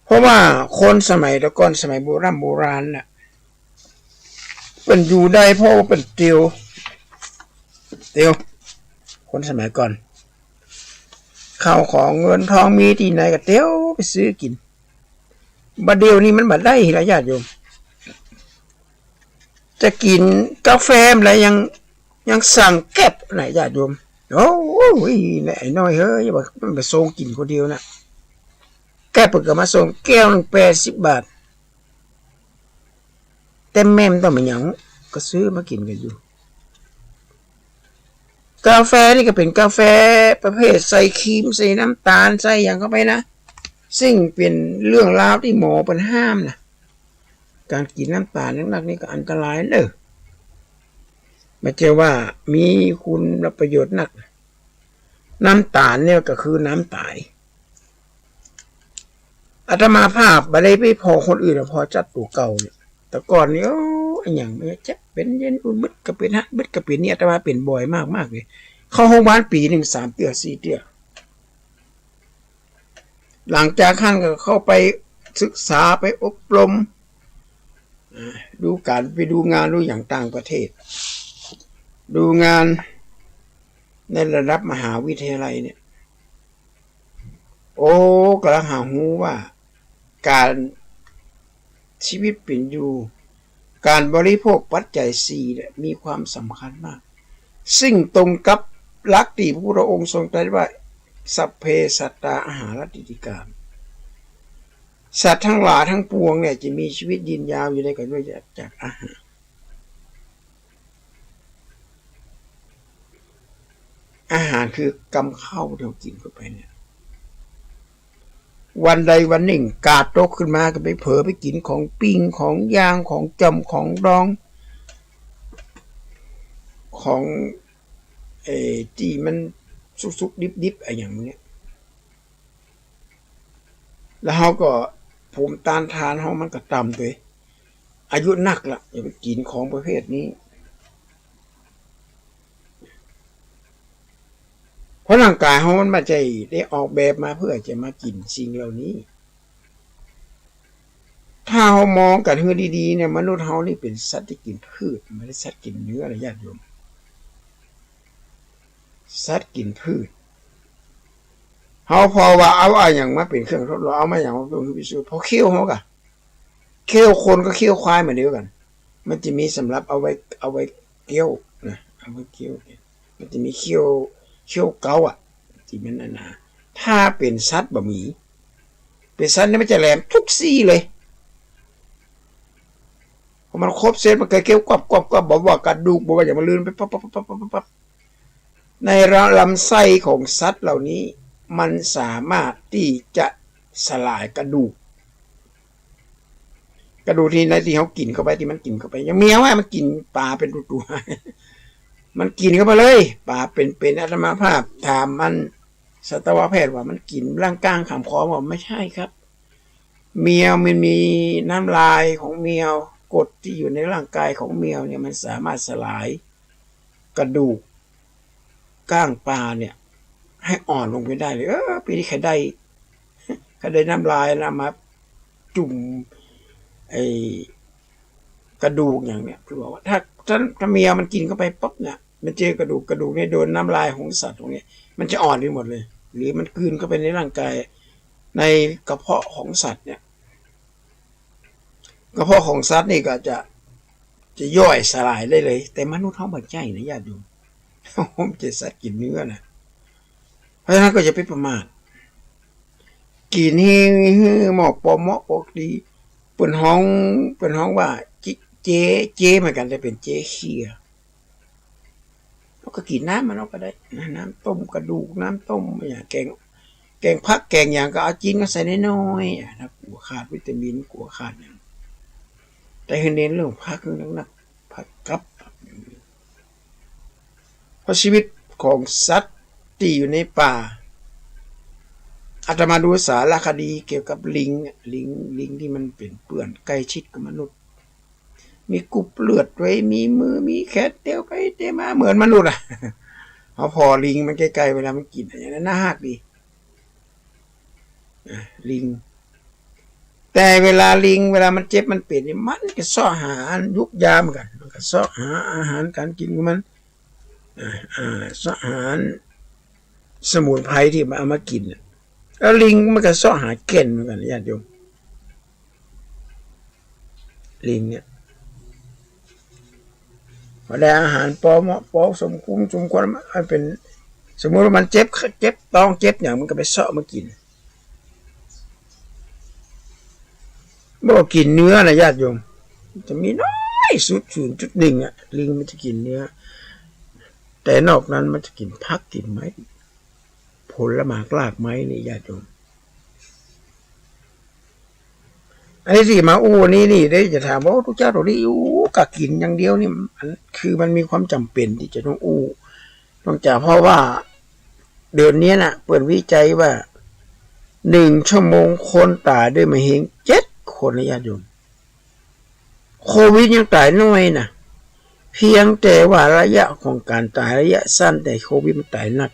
เพราะว่าคนสมัยแต่ก่อน สมัยโบร่ำโบราณน่ะ เปิ้นอยู่ได้เพราะว่าเปิ้นเตียว เตียว คนสมัยก่อน ข้าวของเงินทองมีตี้ไหนก็เตียวไปซื้อกิ๋น บ่าเดี่ยวนี้มันบ่ได้ละญาติโยม จะกิ๋นกาแฟมันแล้วยัง ยังสั่งแกร็บนะญาติโยม โอ้ย ไอ้น้อยเฮ้ย มันไปส่งกิ๋นคนเดียวนะ แกร็บเปิ้นก็มาส่งแก้วหนึ่งแปดสิบบาท แต่แม่มันต้องมาหยัง ก็ซื้อมากิ๋นกั๋นอยู่ กาแฟนี่ก็เป๋นกาแฟประเภทใส่ครีม ใส่น้ำตาล ใส่หยังเข้าไปนะ ซึ่งเป๋นเรื่องราวตี้หมอเปิ้นห้ามนะ ก๋านกิ๋นน้ำตาลนักๆ นี่ก็อันตรายเน่อ บ่ใจ้ว่ามีคุณประโยชน์นัก น้ำตาลเนี่ยก็คือน้ำต๋าย อาตมาภาพบ่ได้ไปผ่อคนอื่นอะ ผ่อจั๊ดตั๋วเก่าเนี่ย แต่ก่อนนี่ โอ้ อะหยังมันจะเจ็บเป๋นเย็น อุ่นบึดก็เป๋น ฮ้อนบึดก็เป๋น นี่อาตมาเป๋นบ่อยมากๆ เลย เข้าโฮงพยาบาลปี๋หนึ่งสามเตื้อสี่เตื้อ หลังจากหั้นก็เข้าไปศึกษา ไปอบรม อ่า ดูก๋าน ไปดูงาน ดูหยังต่างประเทศ ดูงานในระดับมหาวิทยาลัยเนี่ย โอ้ ก็ละหาฮู้ว่าก๋าน ชีวิตเป๋นอยู่ ก๋านบริโภคปัจจัยสี่เนี่ยมีความสำคัญมาก ซึ่งตรงกับหลักตี้พระพุทธองค์ทรงตรัสว่า สัพเพสัตตา อาหาราติติกา สัตว์ทั้งหลายทั้งปวงเนี่ยจะมีชีวิตยืนยาวอยู่ได้ก็ด้วยจากอาหาร อาหารคือกำข้าวที่เฮากิ๋นเข้าไปเนี่ย วันใดวันนึ่งกาดตกขึ้นมาก็ไปเผลอไปกิ๋นของปิ้ง ของย่าง ของจ่อม ของดอง ของ เอ่อ ตี้มันสุกๆ ดิบๆ อะหยังเนี่ย แล้วเฮาก็ภูมิต้านทานเฮามันก็ต่ำตวย อายุนักละ อย่าไปกิ๋นของประเภทนี้ เพราะร่างก๋ายเฮามันบ่ใจ้ได้ออกแบบมาเพื่อจะมากิ๋นสิ่งเหล่านี้ ถ้าเฮามองกั๋นหื้อดีๆ เนี่ย มนุษย์เฮานี่เป๋นสัตว์ตี้กิ๋นพืช บ่ได้สัตว์กิ๋นเนื้อนะญาติโยม สัตว์กิ๋นพืช เฮาผ่อว่าเอาอะหยังมาเป๋นเครื่องทดลอง เอามาหยังมาเป๋นเครื่องพิสูจน์ ผ่อเขี้ยวเฮาก่ะ เขี้ยวคนกับเขี้ยวควายเหมือนเดียวกั๋น มันจะมีสำหรับเอาไว้ เอาไว้เกี้ยวนะ เอาไว้เกี้ยว มันจะมีเขี้ยว เขี้ยวเก๊าอะ ตี้มันหนาๆ ถ้าเป๋นสัตว์บ่มี เป๋นสัตว์นี่มันจะแหลมทุกซี่เลย พอมันครบเสร็จมันก็เกี้ยวกวับกวับกวับ บ่ว่ากระดูก บ่ว่าหยัง มันลื่นไปปั๊บปั๊บปั๊บปั๊บปั๊บปั๊บ ในลำไส้ของสัตว์เหล่านี้ มันสามารถตี้จะสลายกระดูก กระดูกตี้ในตี้เฮากิ๋นเข้าไป ตี้มันกิ๋นเข้าไป อย่างแมวอะ มันกิ๋นป๋าเป๋นตั๋วๆ มันกิ๋นเข้าไปเลย ป๋าเป๋นๆ อาตมาภาพถามมัน สัตวแพทย์ว่ามันกิ๋นร่างก้างขามคอ บอกไม่ใช่ครับ แมวมันมีน้ำลายของแมว กรดตี้อยู่ในร่างกายของแมวเนี่ย มันสามารถสลายกระดูกก้างปลาเนี่ย ให้อ่อนลงไปได้เลย เออ ปี๋นี้ใค่ได้ ใค่ได้น้ำลายนะ มาจุ่มไอ้กระดูกอย่างเนี้ย คือบอกว่าถ้า ถ้า ถ้าแมวมันกิ๋นเข้าไปปั๊บเนี่ย มันเจอกระดูก กระดูกเนี่ยโดนน้ำลายของสัตว์พวกเนี้ย มันจะอ่อนไปหมดเลย หรือมันกลืนเข้าไปในร่างกาย ในกระเพาะของสัตว์เนี่ย กระเพาะของสัตว์นี่ก็จะ จะย่อยสลายได้เลย แต่มนุษย์เฮาบ่ใจ้นะญาติโยม เฮาบ่ใจ้สัตว์กิ๋นเนื้อนะ เพราะฉะนั้นก็อย่าไปประมาท กิ๋นหื้อ หื้อเหมาะปอเหมาะปกติ เปิ้นฮ้อง เปิ้นฮ้องว่า เจ๊ เจ๊ เจ๊เหมือนกั๋น แต่เป๋นเจ๊เคีย เฮาก็กิ๋นน้ำมันเอาก็ได้นะ น้ำต้มกระดูก น้ำต้มอะหยัง แกง แกงผัก แกงหยังก็เอาจิ๊นก็ใส่น้อยๆ อะนะ กั๋วขาดวิตามิน กั๋วขาดหยัง แต่หื้อเน้นเรื่องผักหื้อนักๆ ผักกับ เพราะชีวิตของสัตว์ตี้อยู่ในป่า อาตมาดูสารคดีเกี่ยวกับลิงอะ ลิง ลิงตี้มันเป๋นเปื้อนใก้ชิดกับมนุษย์ มีกรุบเลือดไว้ มีมือ มีแขน เตียวไปเตียวมา เหมือนมนุษย์อะ เฮาผ่อลิงมันใก้ๆ เวลามันกิ๋นอะ อย่างนั้นน่าฮักดี อ่ะ ลิง แต่เวลาลิง เวลามันเจ็บมันเป๋นนี่ มันก็เซาะหายุกยาเหมือนกั๋น มันก็เซาะหาอาหารก๋านกิ๋นของมัน อ่า อ่า เซาะหาสมุนไพรตี้มันเอามากิ๋นน่ะ แล้วลิงมันก็เซาะหาแก่นเหมือนกั๋น ญาติโยม ลิงเนี่ย พอได้อาหารปอเหมาะปอสมควร สมควร มันเป๋น สมมุติว่ามันเจ็บ เจ็บต๊อง เจ็บหยัง มันก็ไปเซาะมากิ๋น บ่กิ๋นเนื้อนะญาติโยม จะมีน้อยสุด ศูนย์จุดหนึ่ง อะ ลิงมันจะกิ๋นเนื้อ แต่นอกนั้นมันจะกิ๋นผักกิ๋นไม้ ผลหมากรากไม้นี่ญาติโยม ไอ้ตี้มาอู้นี่นี่ ได้จะถามว่า โอ้ ตุ๊เจ้า โตนี้อู้กะกิ๋นอย่างเดียวนี่ อัน คือมันมีความจ๋ำเป๋นตี้จะต้องอู้ นอกจากเพราะว่าเดี๋ยวนี้น่ะ เปิ้นวิจัยว่า หนึ่งชั่วโมงคนต๋ายด้วยมะเร็งเจ็ดคนนะญาติโยม โควิดยังต๋ายน้อยนะ เพียงแต่ว่าระยะของก๋านต๋ายระยะสั้น แต่โควิดมันต๋ายหนัก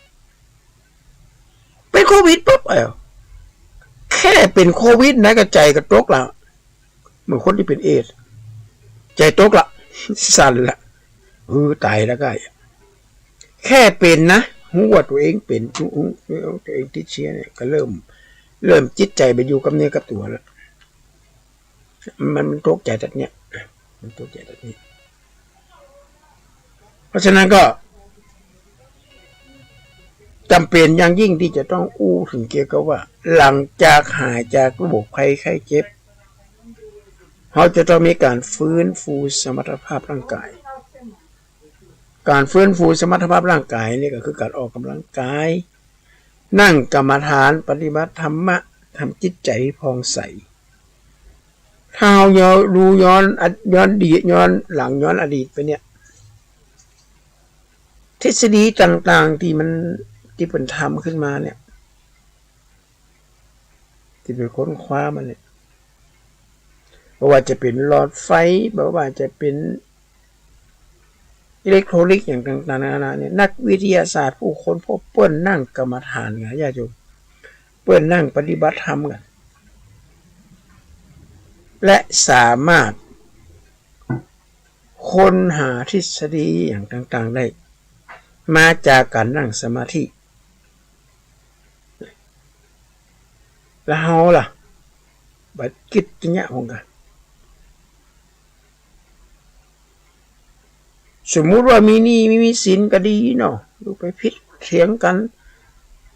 เป๋นโควิดปุ๊บ เอ้า แค่เป๋นโควิดนะ ก็ใจ๋ก็ตกละ เหมือนคนตี้เป๋นเอดส์ ใจ๋ตกละ สั่นละ เออ ต๋ายละก้า แค่เป๋นนะ ฮู้ว่าตั๋วเองเป๋น ฮู้ ฮู้ ฮู้ตั๋วเองติดเชื้อเนี่ย ก็เริ่ม เริ่มจิตใจ๋ไปอยู่กับเนื้อกับตั๋วละ มัน มันตกใจ๋ตั๊ดเนี่ย มันตกใจ๋ตั๊ดเนี่ย เพราะฉะนั้นก็ จ๋ำเป๋นอย่างยิ่งตี้จะต้องอู้เถิงเกี่ยวกับว่า หลังจากหายจากโรคภัยไข้เจ็บ เฮาจะต้องมีก๋านฟื้นฟูสมรรถภาพร่างกาย ก๋านฟื้นฟูสมรรถภาพร่างกายนี่ก็คือก๋านออกก๋ำลังกาย นั่งกรรมฐาน ปฏิบัติธรรมะ ทำจิตใจ๋ให้ผ่องใส ถ้าเฮาย้อน ดูย้อน ย้อนดี ย้อนหลัง ย้อนอดีตไปเนี่ย ทฤษฎีต่างๆ ตี้มัน ตี้เปิ้นทำขึ้นมาเนี่ย ตี้เปิ้นค้นคว้ามาเนี่ย บ่ว่าจะเป๋นหลอดไฟ บ่ว่าจะเป๋นอิเล็กโทรนิกส์อย่างต่างๆ นานาเนี่ย นักวิทยาศาสตร์ผู้ค้นพบเปิ้นนั่งกรรมฐานไงญาติโยม เปิ้นนั่งปฏิบัติธรรมกั๋น และสามารถ ค้นหาทฤษฎีอย่างต่างๆ ได้ มาจากก๋านนั่งสมาธิ แล้วเฮาล่ะ บ่ากิ๋ดจะเยียะของกั๋น สมมุติว่ามีหนี้มี มีสินก็ดีเนาะ อยู่ไปผิดเถียงกั๋น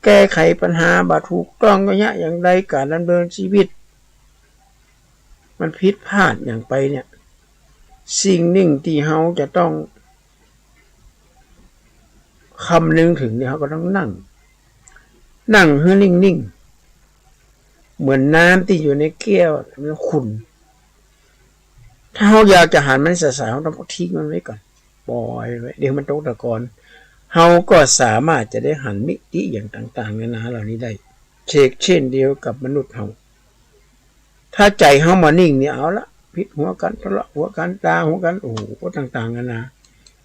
แก้ไขปัญหาบ่ถูกต้องก็เยียะ อย่างใดก๋านดำเนินชีวิต มันผิดพลาดอย่างไปเนี่ย สิ่งหนึ่งตี้เฮาจะต้องคำนึงเถิงเนี่ย เฮาก็ต้องนั่ง นั่งหื้อนิ่งๆ เหมือนน้ำตี้อยู่ในแก้วมันขุ่น ถ้าเฮาอยากจะหันมันใสๆ เฮาต้องทิ้งมันไว้ก่อน ปล่อยไว้ เดี๋ยวมันตกตะกอน เฮาก็สามารถจะได้หันมิติอย่างต่างๆ นานาเหล่านี้ได้ เชกเช่นเดียวกับมนุษย์เฮา ถ้าใจ๋เฮาบ่นิ่งนี่เอาละ ผิดหัวกั๋น ทะเลาะหัวกั๋น ด่าหัวกั๋น โอ้โห ต่างๆ นานา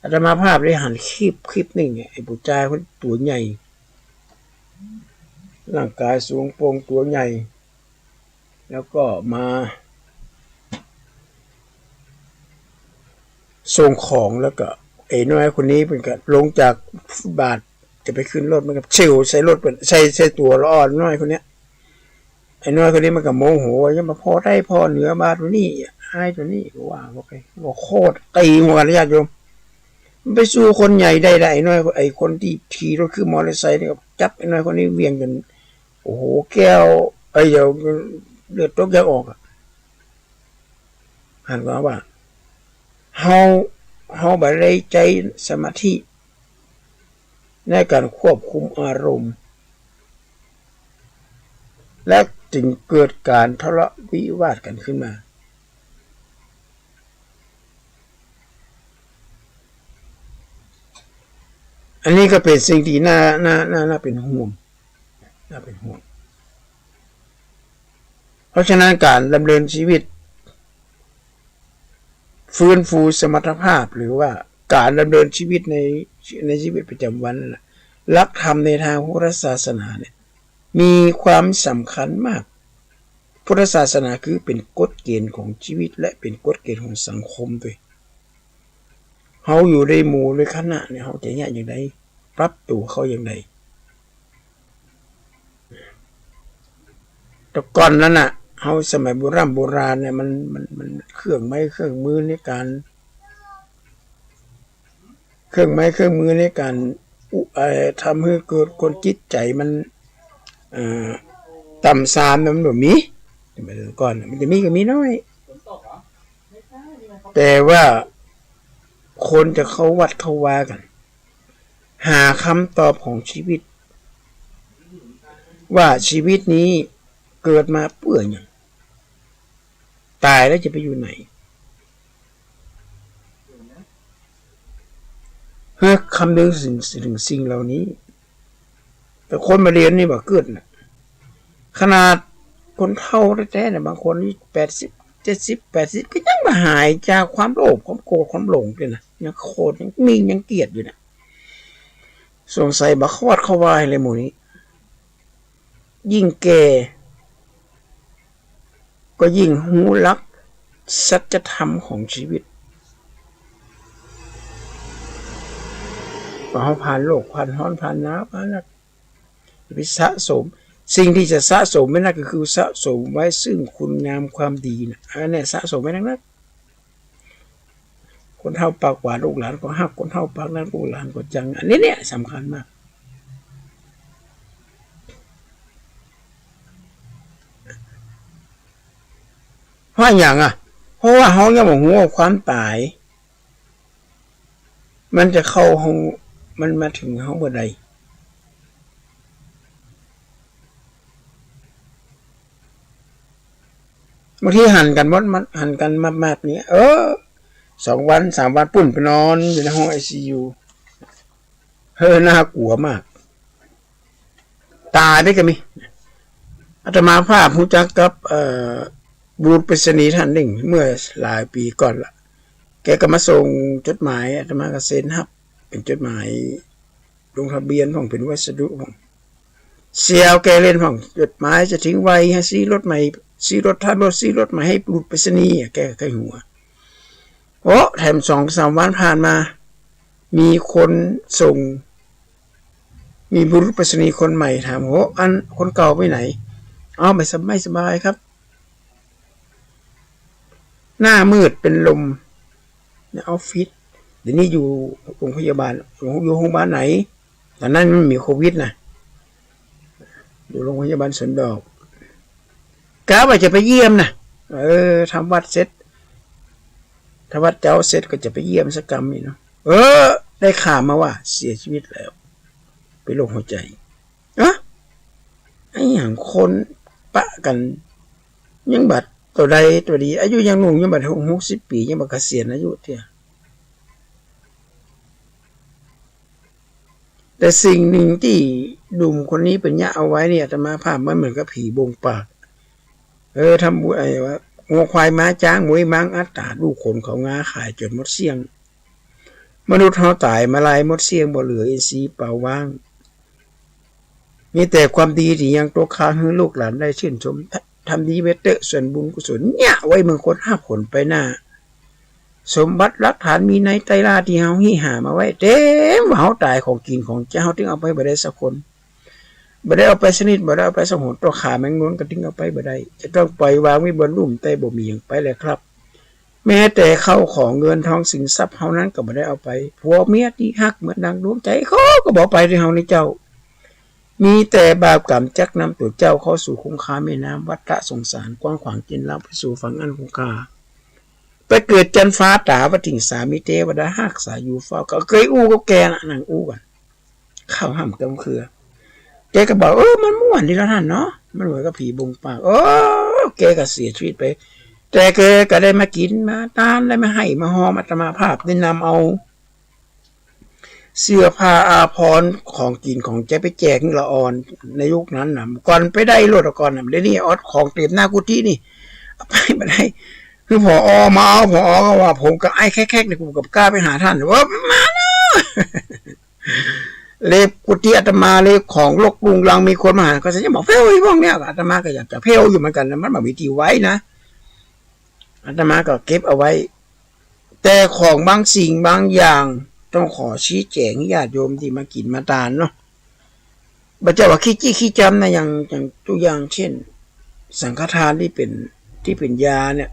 อาตมาภาพได้หันคลิป คลิปหนึ่งเนี่ย ไอ้ผู้จายคนตั๋วใหญ่ ร่างก๋ายสูงโปร่งตั๋วใหญ่ แล้วก็มาส่งของ แล้วก็ไอ้น้อยคนนี้เปิ้นก็ลงจากฟุตบาทจะไปขึ้นรถ มันก็เฉี่ยวใส่รถเปิ้น ใส่ ใส่ตั๋วละอ่อนน้อยคนเนี้ย ไอ้น้อยคนนี้มันก็โมโห ยังมาผ่อใต้ผ่อเหนือบ่าตั๋วนี้ อ้ายตั๋วนี้ ก็ว่าไป ก็โคตรตี๋หัวกั๋นญาติโยม มันไปสู้คนใหญ่ได้ละ ไอ้น้อย ไอ้คนตี้ขี่รถขึ้นมอเตอร์ไซค์นี่ก็จับไอ้น้อยคนนี้เหวี่ยงจ๋น โอ้โห แก้ว เอ้ย เดี๋ยวเลือดตกยางออกอะ หันว่า ว่า เฮา เฮาบ่ได้ใจ๊สมาธิในก๋านควบคุมอารมณ์ และจึงเกิดก๋านทะเลาะวิวาทกั๋นขึ้นมา อันนี้ก็เป๋นสิ่งตี้น่า น่า น่า น่าเป๋นห่วง น่าเป๋นห่วง เพราะฉะนั้นก๋านดำเนินชีวิต ฟื้นฟูสมรรถภาพ หรือว่าก๋านดำเนินชีวิตใน ในชีวิตประจ๋ำวันนั่นน่ะ หลักธรรมในตางพุทธศาสนาเนี่ย มีความสำคัญมาก พุทธศาสนาคือเป๋นกฎเกณฑ์ของชีวิต และเป๋นกฎเกณฑ์ของสังคมตวย เฮาอยู่ในหมู่ในคณะเนี่ย เฮาจะเยียะอย่างใด ปรับตั๋วเข้าอย่างใด แต่ก่อนนั้นน่ะ เฮาสมัยโบร่ำโบราณเนี่ย มัน มัน มันเครื่องไม้เครื่องมือในก๋าน เครื่องไม้เครื่องมือในก๋าน อุ เอ่อ ทำหื้อเกิดคนจิตใจ๋มัน เอ่อ ต่ำซามเนี่ยมันบ่มี สมัยก่อนน่ะ มันจะมีก็มีน้อย แต่ว่าคนจะเข้าวัดเข้าวากั๋น หาคำตอบของชีวิต ว่าชีวิตนี้เกิดมาเปื้อหยัง ต๋ายแล้วจะไปอยู่ไหน เฮาคำนึงสิ่ง ถึงสิ่งเหล่านี้ แต่คนบ่เรียนนี่บ่กึ๊ดน่ะ ขนาดคนเฒ่าแต๊ๆ เนี่ย บางคนนี่แปดสิบ เจ็ดสิบ แปดสิบ ก็ยังบ่หายจากความโลภ ความโกรธ ความหลงเลยนะ ยังโกรธ ยังหมิ่น ยังเกลียดอยู่นะ สงสัยบ่เข้าวัดเข้าวาเลยหมู่นี้ ยิ่งแก่ ก็ยิ่งฮู้หลักสัจธรรมของชีวิต ว่าเฮาผ่านโลก ผ่านฮ้อน ผ่านหนาว ผ่านหนัก อย่าไปสะสม สิ่งที่จะสะสมไว้นักก็คือสะสมไว้ซึ่งคุณงามความดีน่ะ อันเนี้ยสะสมไว้นักๆ คนเฒ่าปากหวานลูกหลานก็ฮัก คนเฒ่าปากนักลูกหลานก็จัง อันนี้เนี่ยสำคัญมาก เพราะหยังอะ เพราะว่าเฮายังบ่ฮู้ว่าความต๋าย มันจะเข้าเฮา มันมาถึงเฮาเมื่อใด บางทีหันกั๋นหมด มันหันกั๋นมากๆ เนี่ย เออ สองวันสามวันปู๊นไปนอนอยู่ในห้องไอซียู เฮ้อ น่ากลัวมาก ต๋ายไปก็มี อาตมาภาพฮู้จักกับ เอ่อ บุรุษไปรษณีย์ท่านนึ่ง เมื่อหลายปี๋ก่อนละ แกก็มาส่งจดหมาย อาตมาก็เซ็นฮับ เป๋นจดหมายลงทะเบียนพ่อง เป๋นวัสดุพ่อง เสี่ยวแกเล่นพ่อง จดหมายจะถึงไว หื้อซี้รถใหม่ ซี้รถ ถ้ารถ ซี้รถใหม่หื้อบุรุษไปรษณีย์อะ แกก็ใค่หัว โอ้ แถมสองสามวันผ่านมา มีคนส่ง มีบุรุษไปรษณีย์คนใหม่ ถาม โอ้ อันคนเก่าไปไหน เอ้า ไม่สบ- ไม่สบายครับ หน้ามืดเป็นลมในออฟฟิศ เดี๋ยวนี้อยู่โรงพยาบาล อยู่โรงพยาบาลไหน ต๋อนนั้นมันมีโควิดนะ อยู่โรงพยาบาลสวนดอก กะว่าจะไปเยี่ยมนะ เออ ทำวัตรเสร็จ ทำวัตรเจ๊าเสร็จก็จะไปเยี่ยมสักกำนี่เนาะ เออ ได้ข่าวมาว่าเสียชีวิตแล้ว เป๋นโรคหัวใจ๋ อะ ไอ้หยังคนปะกั๋น ยังบ่เต้าใดเต้าดี อายุยังหนุ่ม ยังบ่หกสิบปี๋ ยังบ่เกษียณอายุเตื้อ แต่สิ่งนึ่งตี้หนุ่มคนนี้เปิ้นเยียะเอาไว้เนี่ย อาตมาภาพมันเหมือนกับผีบ่งปาก เออ ทำบุญ ไอ้วะ งัวควายม้าจ๊าง มวยม้างอัตตา ลูกขนเขางาขายจ๋นหมดเสี้ยง มนุษย์เฮาต๋ายมาลายหมดเสี้ยง บ่เหลืออินทรีย์เปล่าว่าง มีแต่ความดีตี้ยังตกค้างหื้อลูกหลานได้ชื่นชม ทำดีไว้เต๊อะ ส่วนบุญกุศลเยียะไว้เมืองคนฮับผลไปหน้า สมบัติหลักฐานมีในไตรลาตี้เฮาหิ้วหามาไว้เต๋มว่าเฮาต๋าย ของกิ๋นของใจ๊เฮาตึงเอาไปบ่ได้สักคน บ่ได้เอาไปสักนิด บ่ได้เอาไปสักหน ตั๋วข่าแมงนวลก็ตึงเอาไปบ่ได้ จะต้องปล่อยวางไว้บนลุ่ม แต่บ่มีหยังไปแลครับ แม้แต่ข้าวของเงินทองสินทรัพย์เฮานั้นก็บ่ได้เอาไป ผัวเมียตี้ฮักเหมือนดังดวงใจ๋เขาก็บ่เอาไปตี้เฮานี่เจ้า มีแต่บาปกรรมจักนำตั๋วเจ้าเข้าสู่คงคาแม่น้ำวัฏสงสารกว้างขวาง เจ๋นลาวไปสู่ฝั่งอันคงคา ไปเกิดจันฟ้าต๋า ว่าถิงสามีเตวดาฮักษาอยู่เฝ้า ก็เกยอู้กับแกนะ นั่งอู้กั๋น ข้าวห่ำกำเคือ แกก็บอก เออ มันม่วนดีแล้วท่านเนาะ มันเหมือนกับผีบ่งปาก เออ แกก็เสียชีวิตไป แต่แกก็ได้มากิ๋นมาตาน ได้มาไห้มาฮอมอาตมาภาพ ได้นำเอาเสื้อผ้าอาภรณ์ ของกิ๋นของใจ๊ไปแจกหื้อละอ่อน ในยุคนั้นน่ะ ก่อนไปได้โลดก่อนน่ะ เดี๋ยวนี้เอาของเต๋มหน้ากุฏินี่ เอาไปบ่ได้ คือ ผอ.มาเอา ผอ.ก็ว่า ผมก็ไอ้แคกๆ นี่ กูก็บ่กล้าไปหาท่าน ว่า มาเนาะ เลยกุฏิอาตมาเลยของรกรุงรัง มีคนมาหา ก็จะบอก เพ่ว ไอ้พวกเนี้ย อาตมาก็อยากจะเพ่วอยู่เหมือนกั๋นนะ มันบ่มีตี้ไว้นะ อาตมาก็เก็บเอาไว้ แต่ของบางสิ่งบางอย่าง ต้องขอชี้แจ๋งญาติโยมตี้มากิ๋นมาตานเนาะ บ่ใจ้ว่าขี้จี้ขี้จำนะ อย่าง อย่างตัวอย่างเช่น สังฆทานตี้เป๋น ตี้เป๋นยาเนี่ย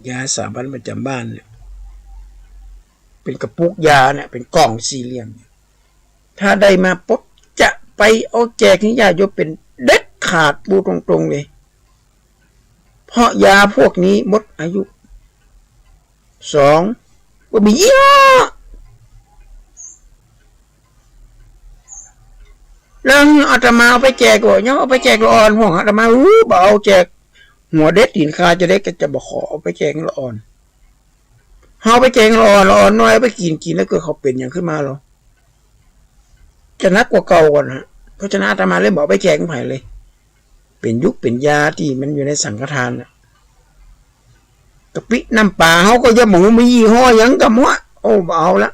ยาสามัญประจ๋ำบ้านเนี่ย เป๋นกระปุกยาเนี่ย เป๋นกล่องสี่เหลี่ยม ถ้าได้มาปุ๊บ จะไปเอาแจกหื้อญาติโยมเป๋นเด็ดขาด ปูดตรงๆ เลย เพราะยาพวกนี้หมดอายุ สอง บ่มียี่ห้อ แล้วอาตมาเอาไปแจกก่อ ยังเอาไปแจกละอ่อนพ่อง อาตมา อู้ บ่เอาแจก หัวเด็ดตี๋นคาจะเด็ด ก็จะบ่ขอเอาไปแจกละอ่อน เอาไปแจกละอ่อน ละอ่อนน้อยเอาไปกิ๋น กิ๋นแล้วเกิดเขาเป๋นหยังขึ้นมาลอ จะหนักกว่าเก่าก่อนฮะ เพราะฉะนั้นอาตมาเลยบ่เอาไปแจกใผเลย เป๋นยุกเป๋นยาตี้มันอยู่ในสังฆทานน่ะ กะปิน้ำปลาเฮาก็ยังบ่ฮู้มียี่ห้อหยังกำหั้ว โอ้ บ่เอาละ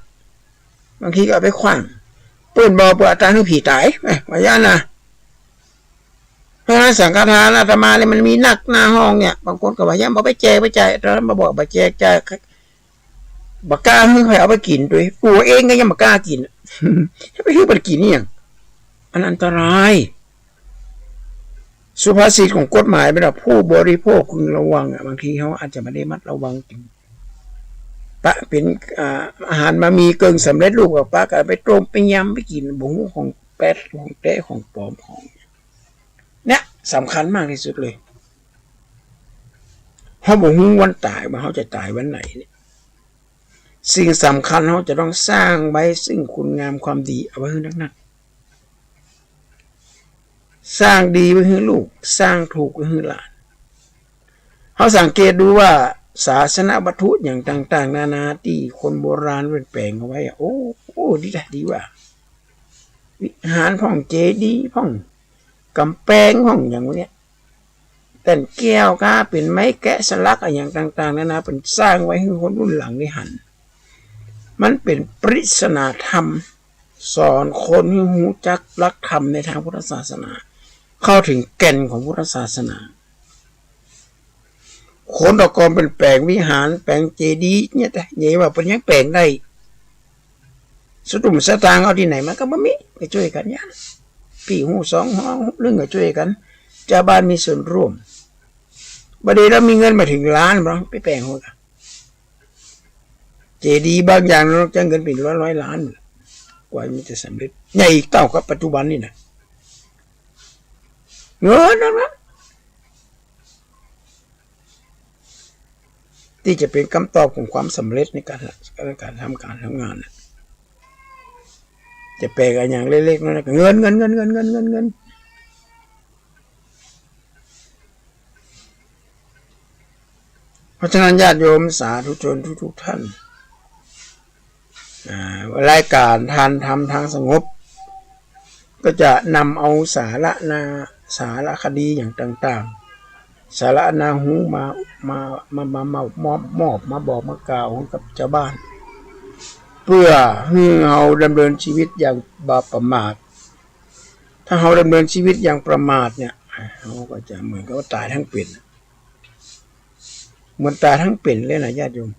บางทีก็เอาไปขว้าง เปิ้นบ่ เปิ้นเอาตายหื้อผีต๋าย แหม ว่าอย่างนั้นนะ เพราะฉะนั้นสังฆทานอาตมาเนี่ยมันมีนักหน้าห้องเนี่ย บางคนก็ว่ายังบ่ไปแจกไปจ่าย อาตมาบอกบ่แจกจ่าย บ่กล้าหื้อใผเอาไปกิ๋นตวย ตั๋วเองก็ยังบ่กล้ากิ๋น จะไปหื้อมันกิ๋นเนี่ย อันอันตราย สุภาษิตของกฎหมายเปิ้นว่า ผู้บริโภคพึงระวังอะ บางทีเฮาอาจจะบ่ได้ระมัดระวังจริง ปะเป๋น อ่า อาหารมามีเกิ่งสำเร็จรูปก็ปะกั๋นไปต้มไปยำไปกิ๋น บ่ฮู้ของแป๊ดของแต๊ของปลอมของ เนี่ยสำคัญมากตี้สุดเลย เฮาบ่ฮู้วันต๋ายว่าเฮาจะต๋ายวันไหนเนี่ย สิ่งสำคัญเฮาจะต้องสร้างไว้ซึ่งคุณงามความดีเอาไว้หื้อนักๆ สร้างดีไว้หื้อลูก สร้างถูกไว้หื้อหลาน เฮาสังเกตดูว่าศาสนวัตถุอย่างต่างๆ นานาตี้คนโบราณเปิ้นแป๋งเอาไว้อะ โอ้ โอ้ ดีจ้ะ ดีว่า วิหารพ่อง เจดีย์พ่อง ก๋ำแปงพ่อง อย่างเนี้ย แก่นแก้วก้า เป๋นไม้แกะสลักอะหยังต่างๆ นานา เปิ้นสร้างไว้หื้อคนรุ่นหลังได้หัน มันเป๋นปริศนาธรรม สอนคนหื้อฮู้จักหลักธรรมในตางพุทธศาสนา เข้าเถิงแก่นของพุทธศาสนา คนตะก่อนเปิ้นแป๋งวิหาร แป๋งเจดีย์เนี่ย แต่เดี๋ยวนี้ว่าเปิ้นยังแป๋งได้ สตุ้งสตางค์เอาตี้ไหนมา ก็บ่มี ก็จ้วยกั๋นอย่าง ปี้ฮู้สองฮู้ ฮู้นึ่งก็จ้วยกั๋น จาวบ้านมีส่วนร่วม บ่าเดี่ยวเฮามีเงินบ่าเถิงล้านบ่ ไปแป๋งหั้วก่ะ เจดีย์บางอย่างเนาะ ใจ๊เงินเป๋นร้อยๆ ล้าน กว่ามันจะสำเร็จ ใหญ่เต้ากับปัจจุบันนี่นะ เงินนั้นนะ ตี้จะเป๋นกำตอบของความสำเร็จในก๋าน ในก๋านทำก๋านทำงานน่ะ จะแป๋งอะหยังเล็กๆ น้อยๆ ก็เงิน เงิน เงิน เพราะฉะนั้นญาติโยมสาธุชนทุกๆ ท่าน อ่า รายการทานธรรมทางสงบ ก็จะนำเอาสาระนา สารคดีอย่างต่างๆ สาระนาฮูมา มา มา มา มอบ มอบ มอบ มาบอกมากล่าวให้กับจาวบ้าน เปื้อหื้อเฮาดำเนินชีวิตอย่างบ่ประมาท ถ้าเฮาดำเนินชีวิตอย่างประมาทเนี่ย เฮาก็จะเหมือนกับว่าต๋ายตึงเป๋น เหมือนต๋ายตึงเป๋นเลยนะญาติโยม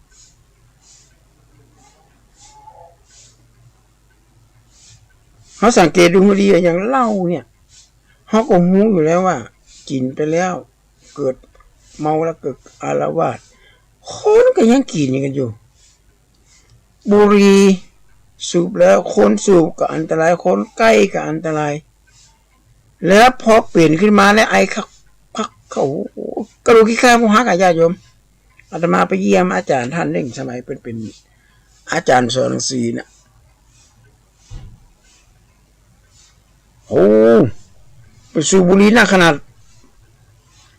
เฮาสังเกตดูหื้อดี อย่างเหล้าเนี่ย เฮาก็ฮู้อยู่แล้วว่า กิ๋นไปแล้ว เกิดเมาแล้วเกิดอาละวาด คนก็ยังกิ๋นกั๋นอยู่ บุหรี่สูบแล้ว คนสูบก็อันตราย คนใก้ก็อันตราย แล้วพอเป๋นขึ้นมาแล้วไอคักคัก โอ้โห กระดูกขี้ข้าพวกหักอะญาติโยม อาตมาไปเยี่ยมอาจ๋ารย์ต้านนึ่ง สมัยเปิ้นเป๋นอาจ๋ารย์สอนหนังสือน่ะ โอ้ เปิ้นสูบบุหรี่หนักขนาด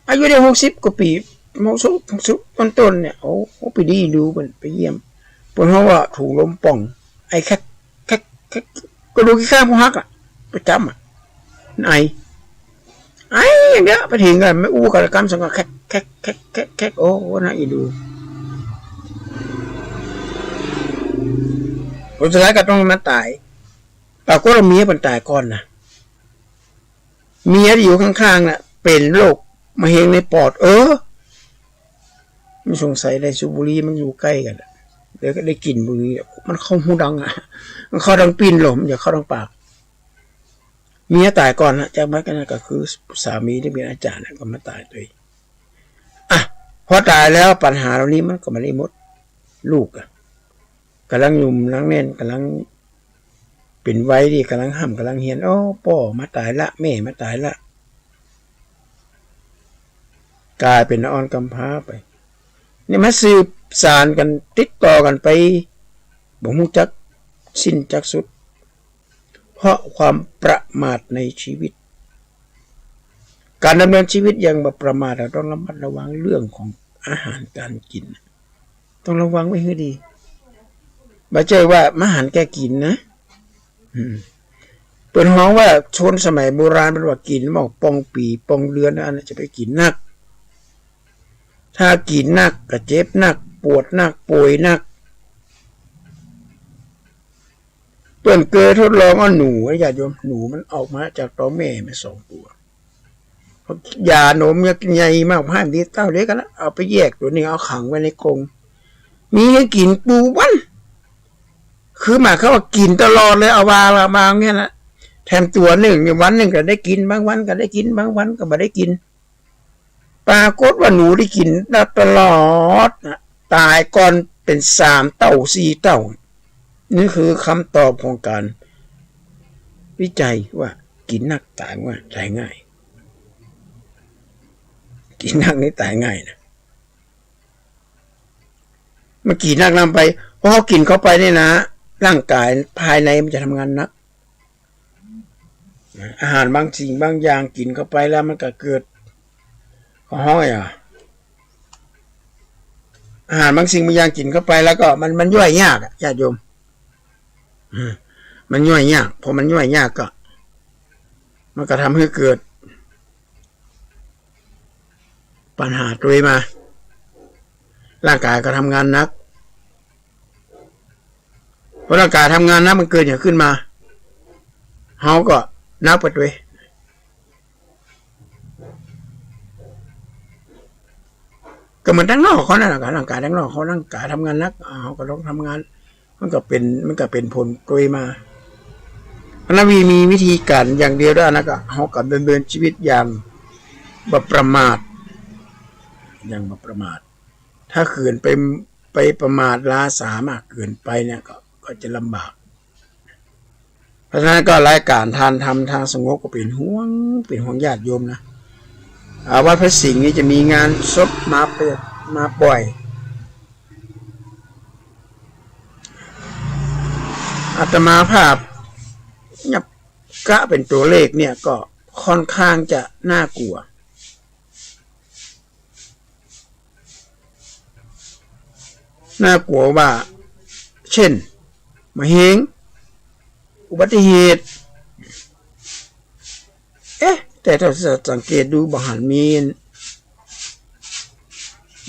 อายุได้หกสิบกว่าปี๋ หกสิบ หกสิบต้นๆ เนี่ย โอ้ ไปดีดูเปิ้น ไปเยี่ยม เปิ้นฮ้องว่าถุงลมป่อง ไอแคก แคก แคก กระดูกขี้ข้าพวกหักอะ ประจ๋ำอะ ไอ ไออย่างเดียว ไปเถียงกั๋น ไม่อู้กั๋นละกำสังกั๋น แคก แคก แคก แคก แคก โอ้ น่าอินดู ผลสุดท้ายก็ต้องมาต๋าย ปรากฏว่าเมียเปิ้นต๋ายก่อนนะ เมียตี้อยู่ข้างๆ น่ะ เป๋นโรคมะเร็งในปอด เออ มันสงสัยได้สูบบุหรี่ มันอยู่ใก้กั๋นอะ เดี๋ยวก็ได้กลิ่นบุหรี่อะ มันเข้าฮูดังอะ มันเข้าตางปิ้นลม อย่าเข้าตางปาก เมียต๋ายก่อนนะ จากนั้นก็คือสามีตี้เป๋นอาจ๋ารย์น่ะก็มาต๋ายตวย อ่ะ พอต๋ายแล้วปัญหาเหล่านี้มันก็บ่ได้หมด ลูกอะ ก่ำลังหนุ่มกำลังแน่น ก่ำลังเป๋นวัยตี้ก่ำลังฮ่ำก่ำลังเฮียน โอ้ ป้อมาต๋ายละ แม่มาต๋ายละ ก๋ายเป๋นอ่อนกำพร้าไป นี่มาสืบสานกั๋น ติดต่อกั๋นไป บ่ฮู้จักสิ้นจักสุด เพราะความประมาทในชีวิต ก๋านดำเนินชีวิตอย่างบ่ประมาท เราต้องระมัดระวังเรื่องของอาหารก๋านกิ๋น ต้องระวังไว้หื้อดี บ่ใจ้ว่ามาหันแก่กิ๋นนะ อืม เปิ้นฮ้องว่าคนสมัยโบราณเปิ้นว่ากิ๋นหมากป่องปี๋ป่องเดือน อันนั้นจะไปกิ๋นนัก ถ้ากิ๋นนักก็เจ็บนัก ปวดนัก ป่วยนัก เปิ้นเกยทดลองเอาหนู ญาติโยม หนูมันออกมาจากต๊องแม่มาสองตั๋ว ยาหนมยากิ๋นใหญ่มาก ห้ามดีเต้าเล็กกั๋นนะ เอาไปแยกตั๋วนึ่ง เอาขังไว้ในกรง มีหื้อกิ๋นปูวัน คือหมายความว่ากิ๋นตลอดเลย เอาวางละวางเนี่ยนะ แถมตั๋วนึ่งเนี่ย วันนึ่งก็ได้กิ๋น บางวันก็ได้กิ๋น บางวันก็บ่ได้กิ๋น ปรากฏว่าหนูได้กิ๋นตลอดนะ ต๋ายก่อนเป๋นสามเต้า สี่เต้า นี่คือคำตอบของก๋านวิจัยว่ากิ๋นนักต๋ายง่าย ต๋ายง่าย กิ๋นนักนี่ต๋ายง่ายนะ มันกิ๋นนักนำไป พอกิ๋นเข้าไปเนี่ยนะ ร่างกายภายในมันจะทำงานหนัก อาหารบางสิ่งบางอย่างกิ๋นเข้าไปแล้วมันก็เกิด เขาฮ้องอะ อาหารบางสิ่งบางอย่างกิ๋นเข้าไปแล้วก็มัน มันย่อยยากอะ ญาติโยม อืม มันย่อยยาก พอมันย่อยยากก็ มันก็ทำหื้อเกิด ปัญหาตวยมา ร่างกายก็ทำงานหนัก พอร่างกายทำงานหนักมันเกิดหยังขึ้นมา เฮาก็หนักไปตวย ก็เหมือนตังนอกเขานั่นแหละ ร่างกายตังนอกเขา ร่างกายทำงานหนัก เฮาก็ต้องทำงาน มันก็เป๋น มันก็เป๋นผลตวยมา เพราะนั้นมี มีวิธีก๋านอย่างเดียวได้นะ ก็เฮาก็ดำเนินชีวิตอย่างบ่ประมาท อย่างบ่ประมาท ถ้าเกิดไป ไปประมาทลาสามากเกินไปเนี่ยก็ ก็จะลำบาก เพราะฉะนั้นก็รายก๋านทานธรรมทางสงบก็เป๋นห่วง เป๋นห่วงญาติโยมนะ อ่า วัดพระสิงห์นี่จะมีงานศพมาเป- มาบ่อย อาตมาภาพเนี่ยกะเป๋นตั๋วเลขเนี่ยก็ค่อนข้างจะน่ากลัว น่ากลัวว่า เช่น มะเร็ง อุบัติเหตุ เอ๊ะ แต่ถ้าสังเกตดูบ่หันมี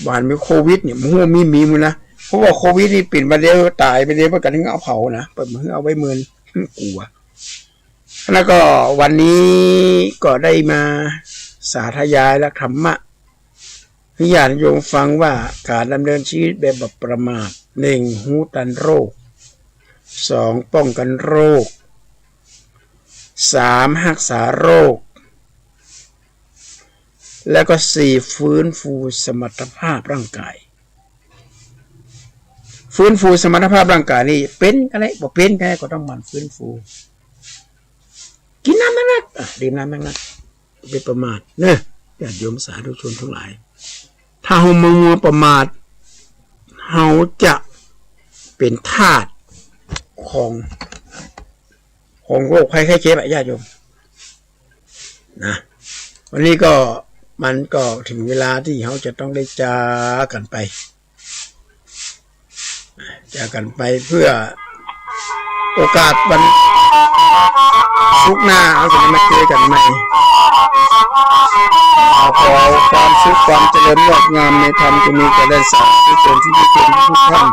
บ่หันมีโควิดเนี่ย บ่ฮู้มี มีบ่นะ เพราะว่าโควิดนี่เป๋นมาเดียวต๋ายมาเดียว เปิ้นก็ถึงเอาเผานะ เปิ้นบ่เอาไว้เมิน กลัว แล้วก็วันนี้ก็ได้มาสาธยายหลักธรรมะ หื้อญาติโยมฟังว่าก๋านดำเนินชีวิตแบบบ่ประมาท หนึ่ง ฮู้ตันโรค สอง ป้องกันโรค สาม ฮักษาโรค แล้วก็ สี่ ฟื้นฟูสมรรถภาพร่างกาย ฟื้นฟูสมรรถภาพร่างกายนี่เป๋นก็ได้ บ่เป๋นก็ได้ ก็ต้องหมั่นฟื้นฟู กิ๋นน้ำนักๆ อ่ะ ดื่มน้ำนักๆ บ่ประมาทเนาะ ญาติโยมสาธุชนทั้งหลาย ถ้าเฮามัวประมาท เฮาจะเป๋นทาสของ ของโรคภัยไข้เจ็บอะ ญาติโยม นะ วันนี้ก็ มันก็ถึงเวลาตี้เฮาจะต้องได้จากกั๋นไป จากกั๋นไปเพื่อโอกาสวันศุกร์หน้า เฮาจะได้มาเจอกั๋นใหม่ ขอความสุขความเจริญงอกงามในธรรมจงมีแก่ท่านสาธุชนทุกๆ ท่าน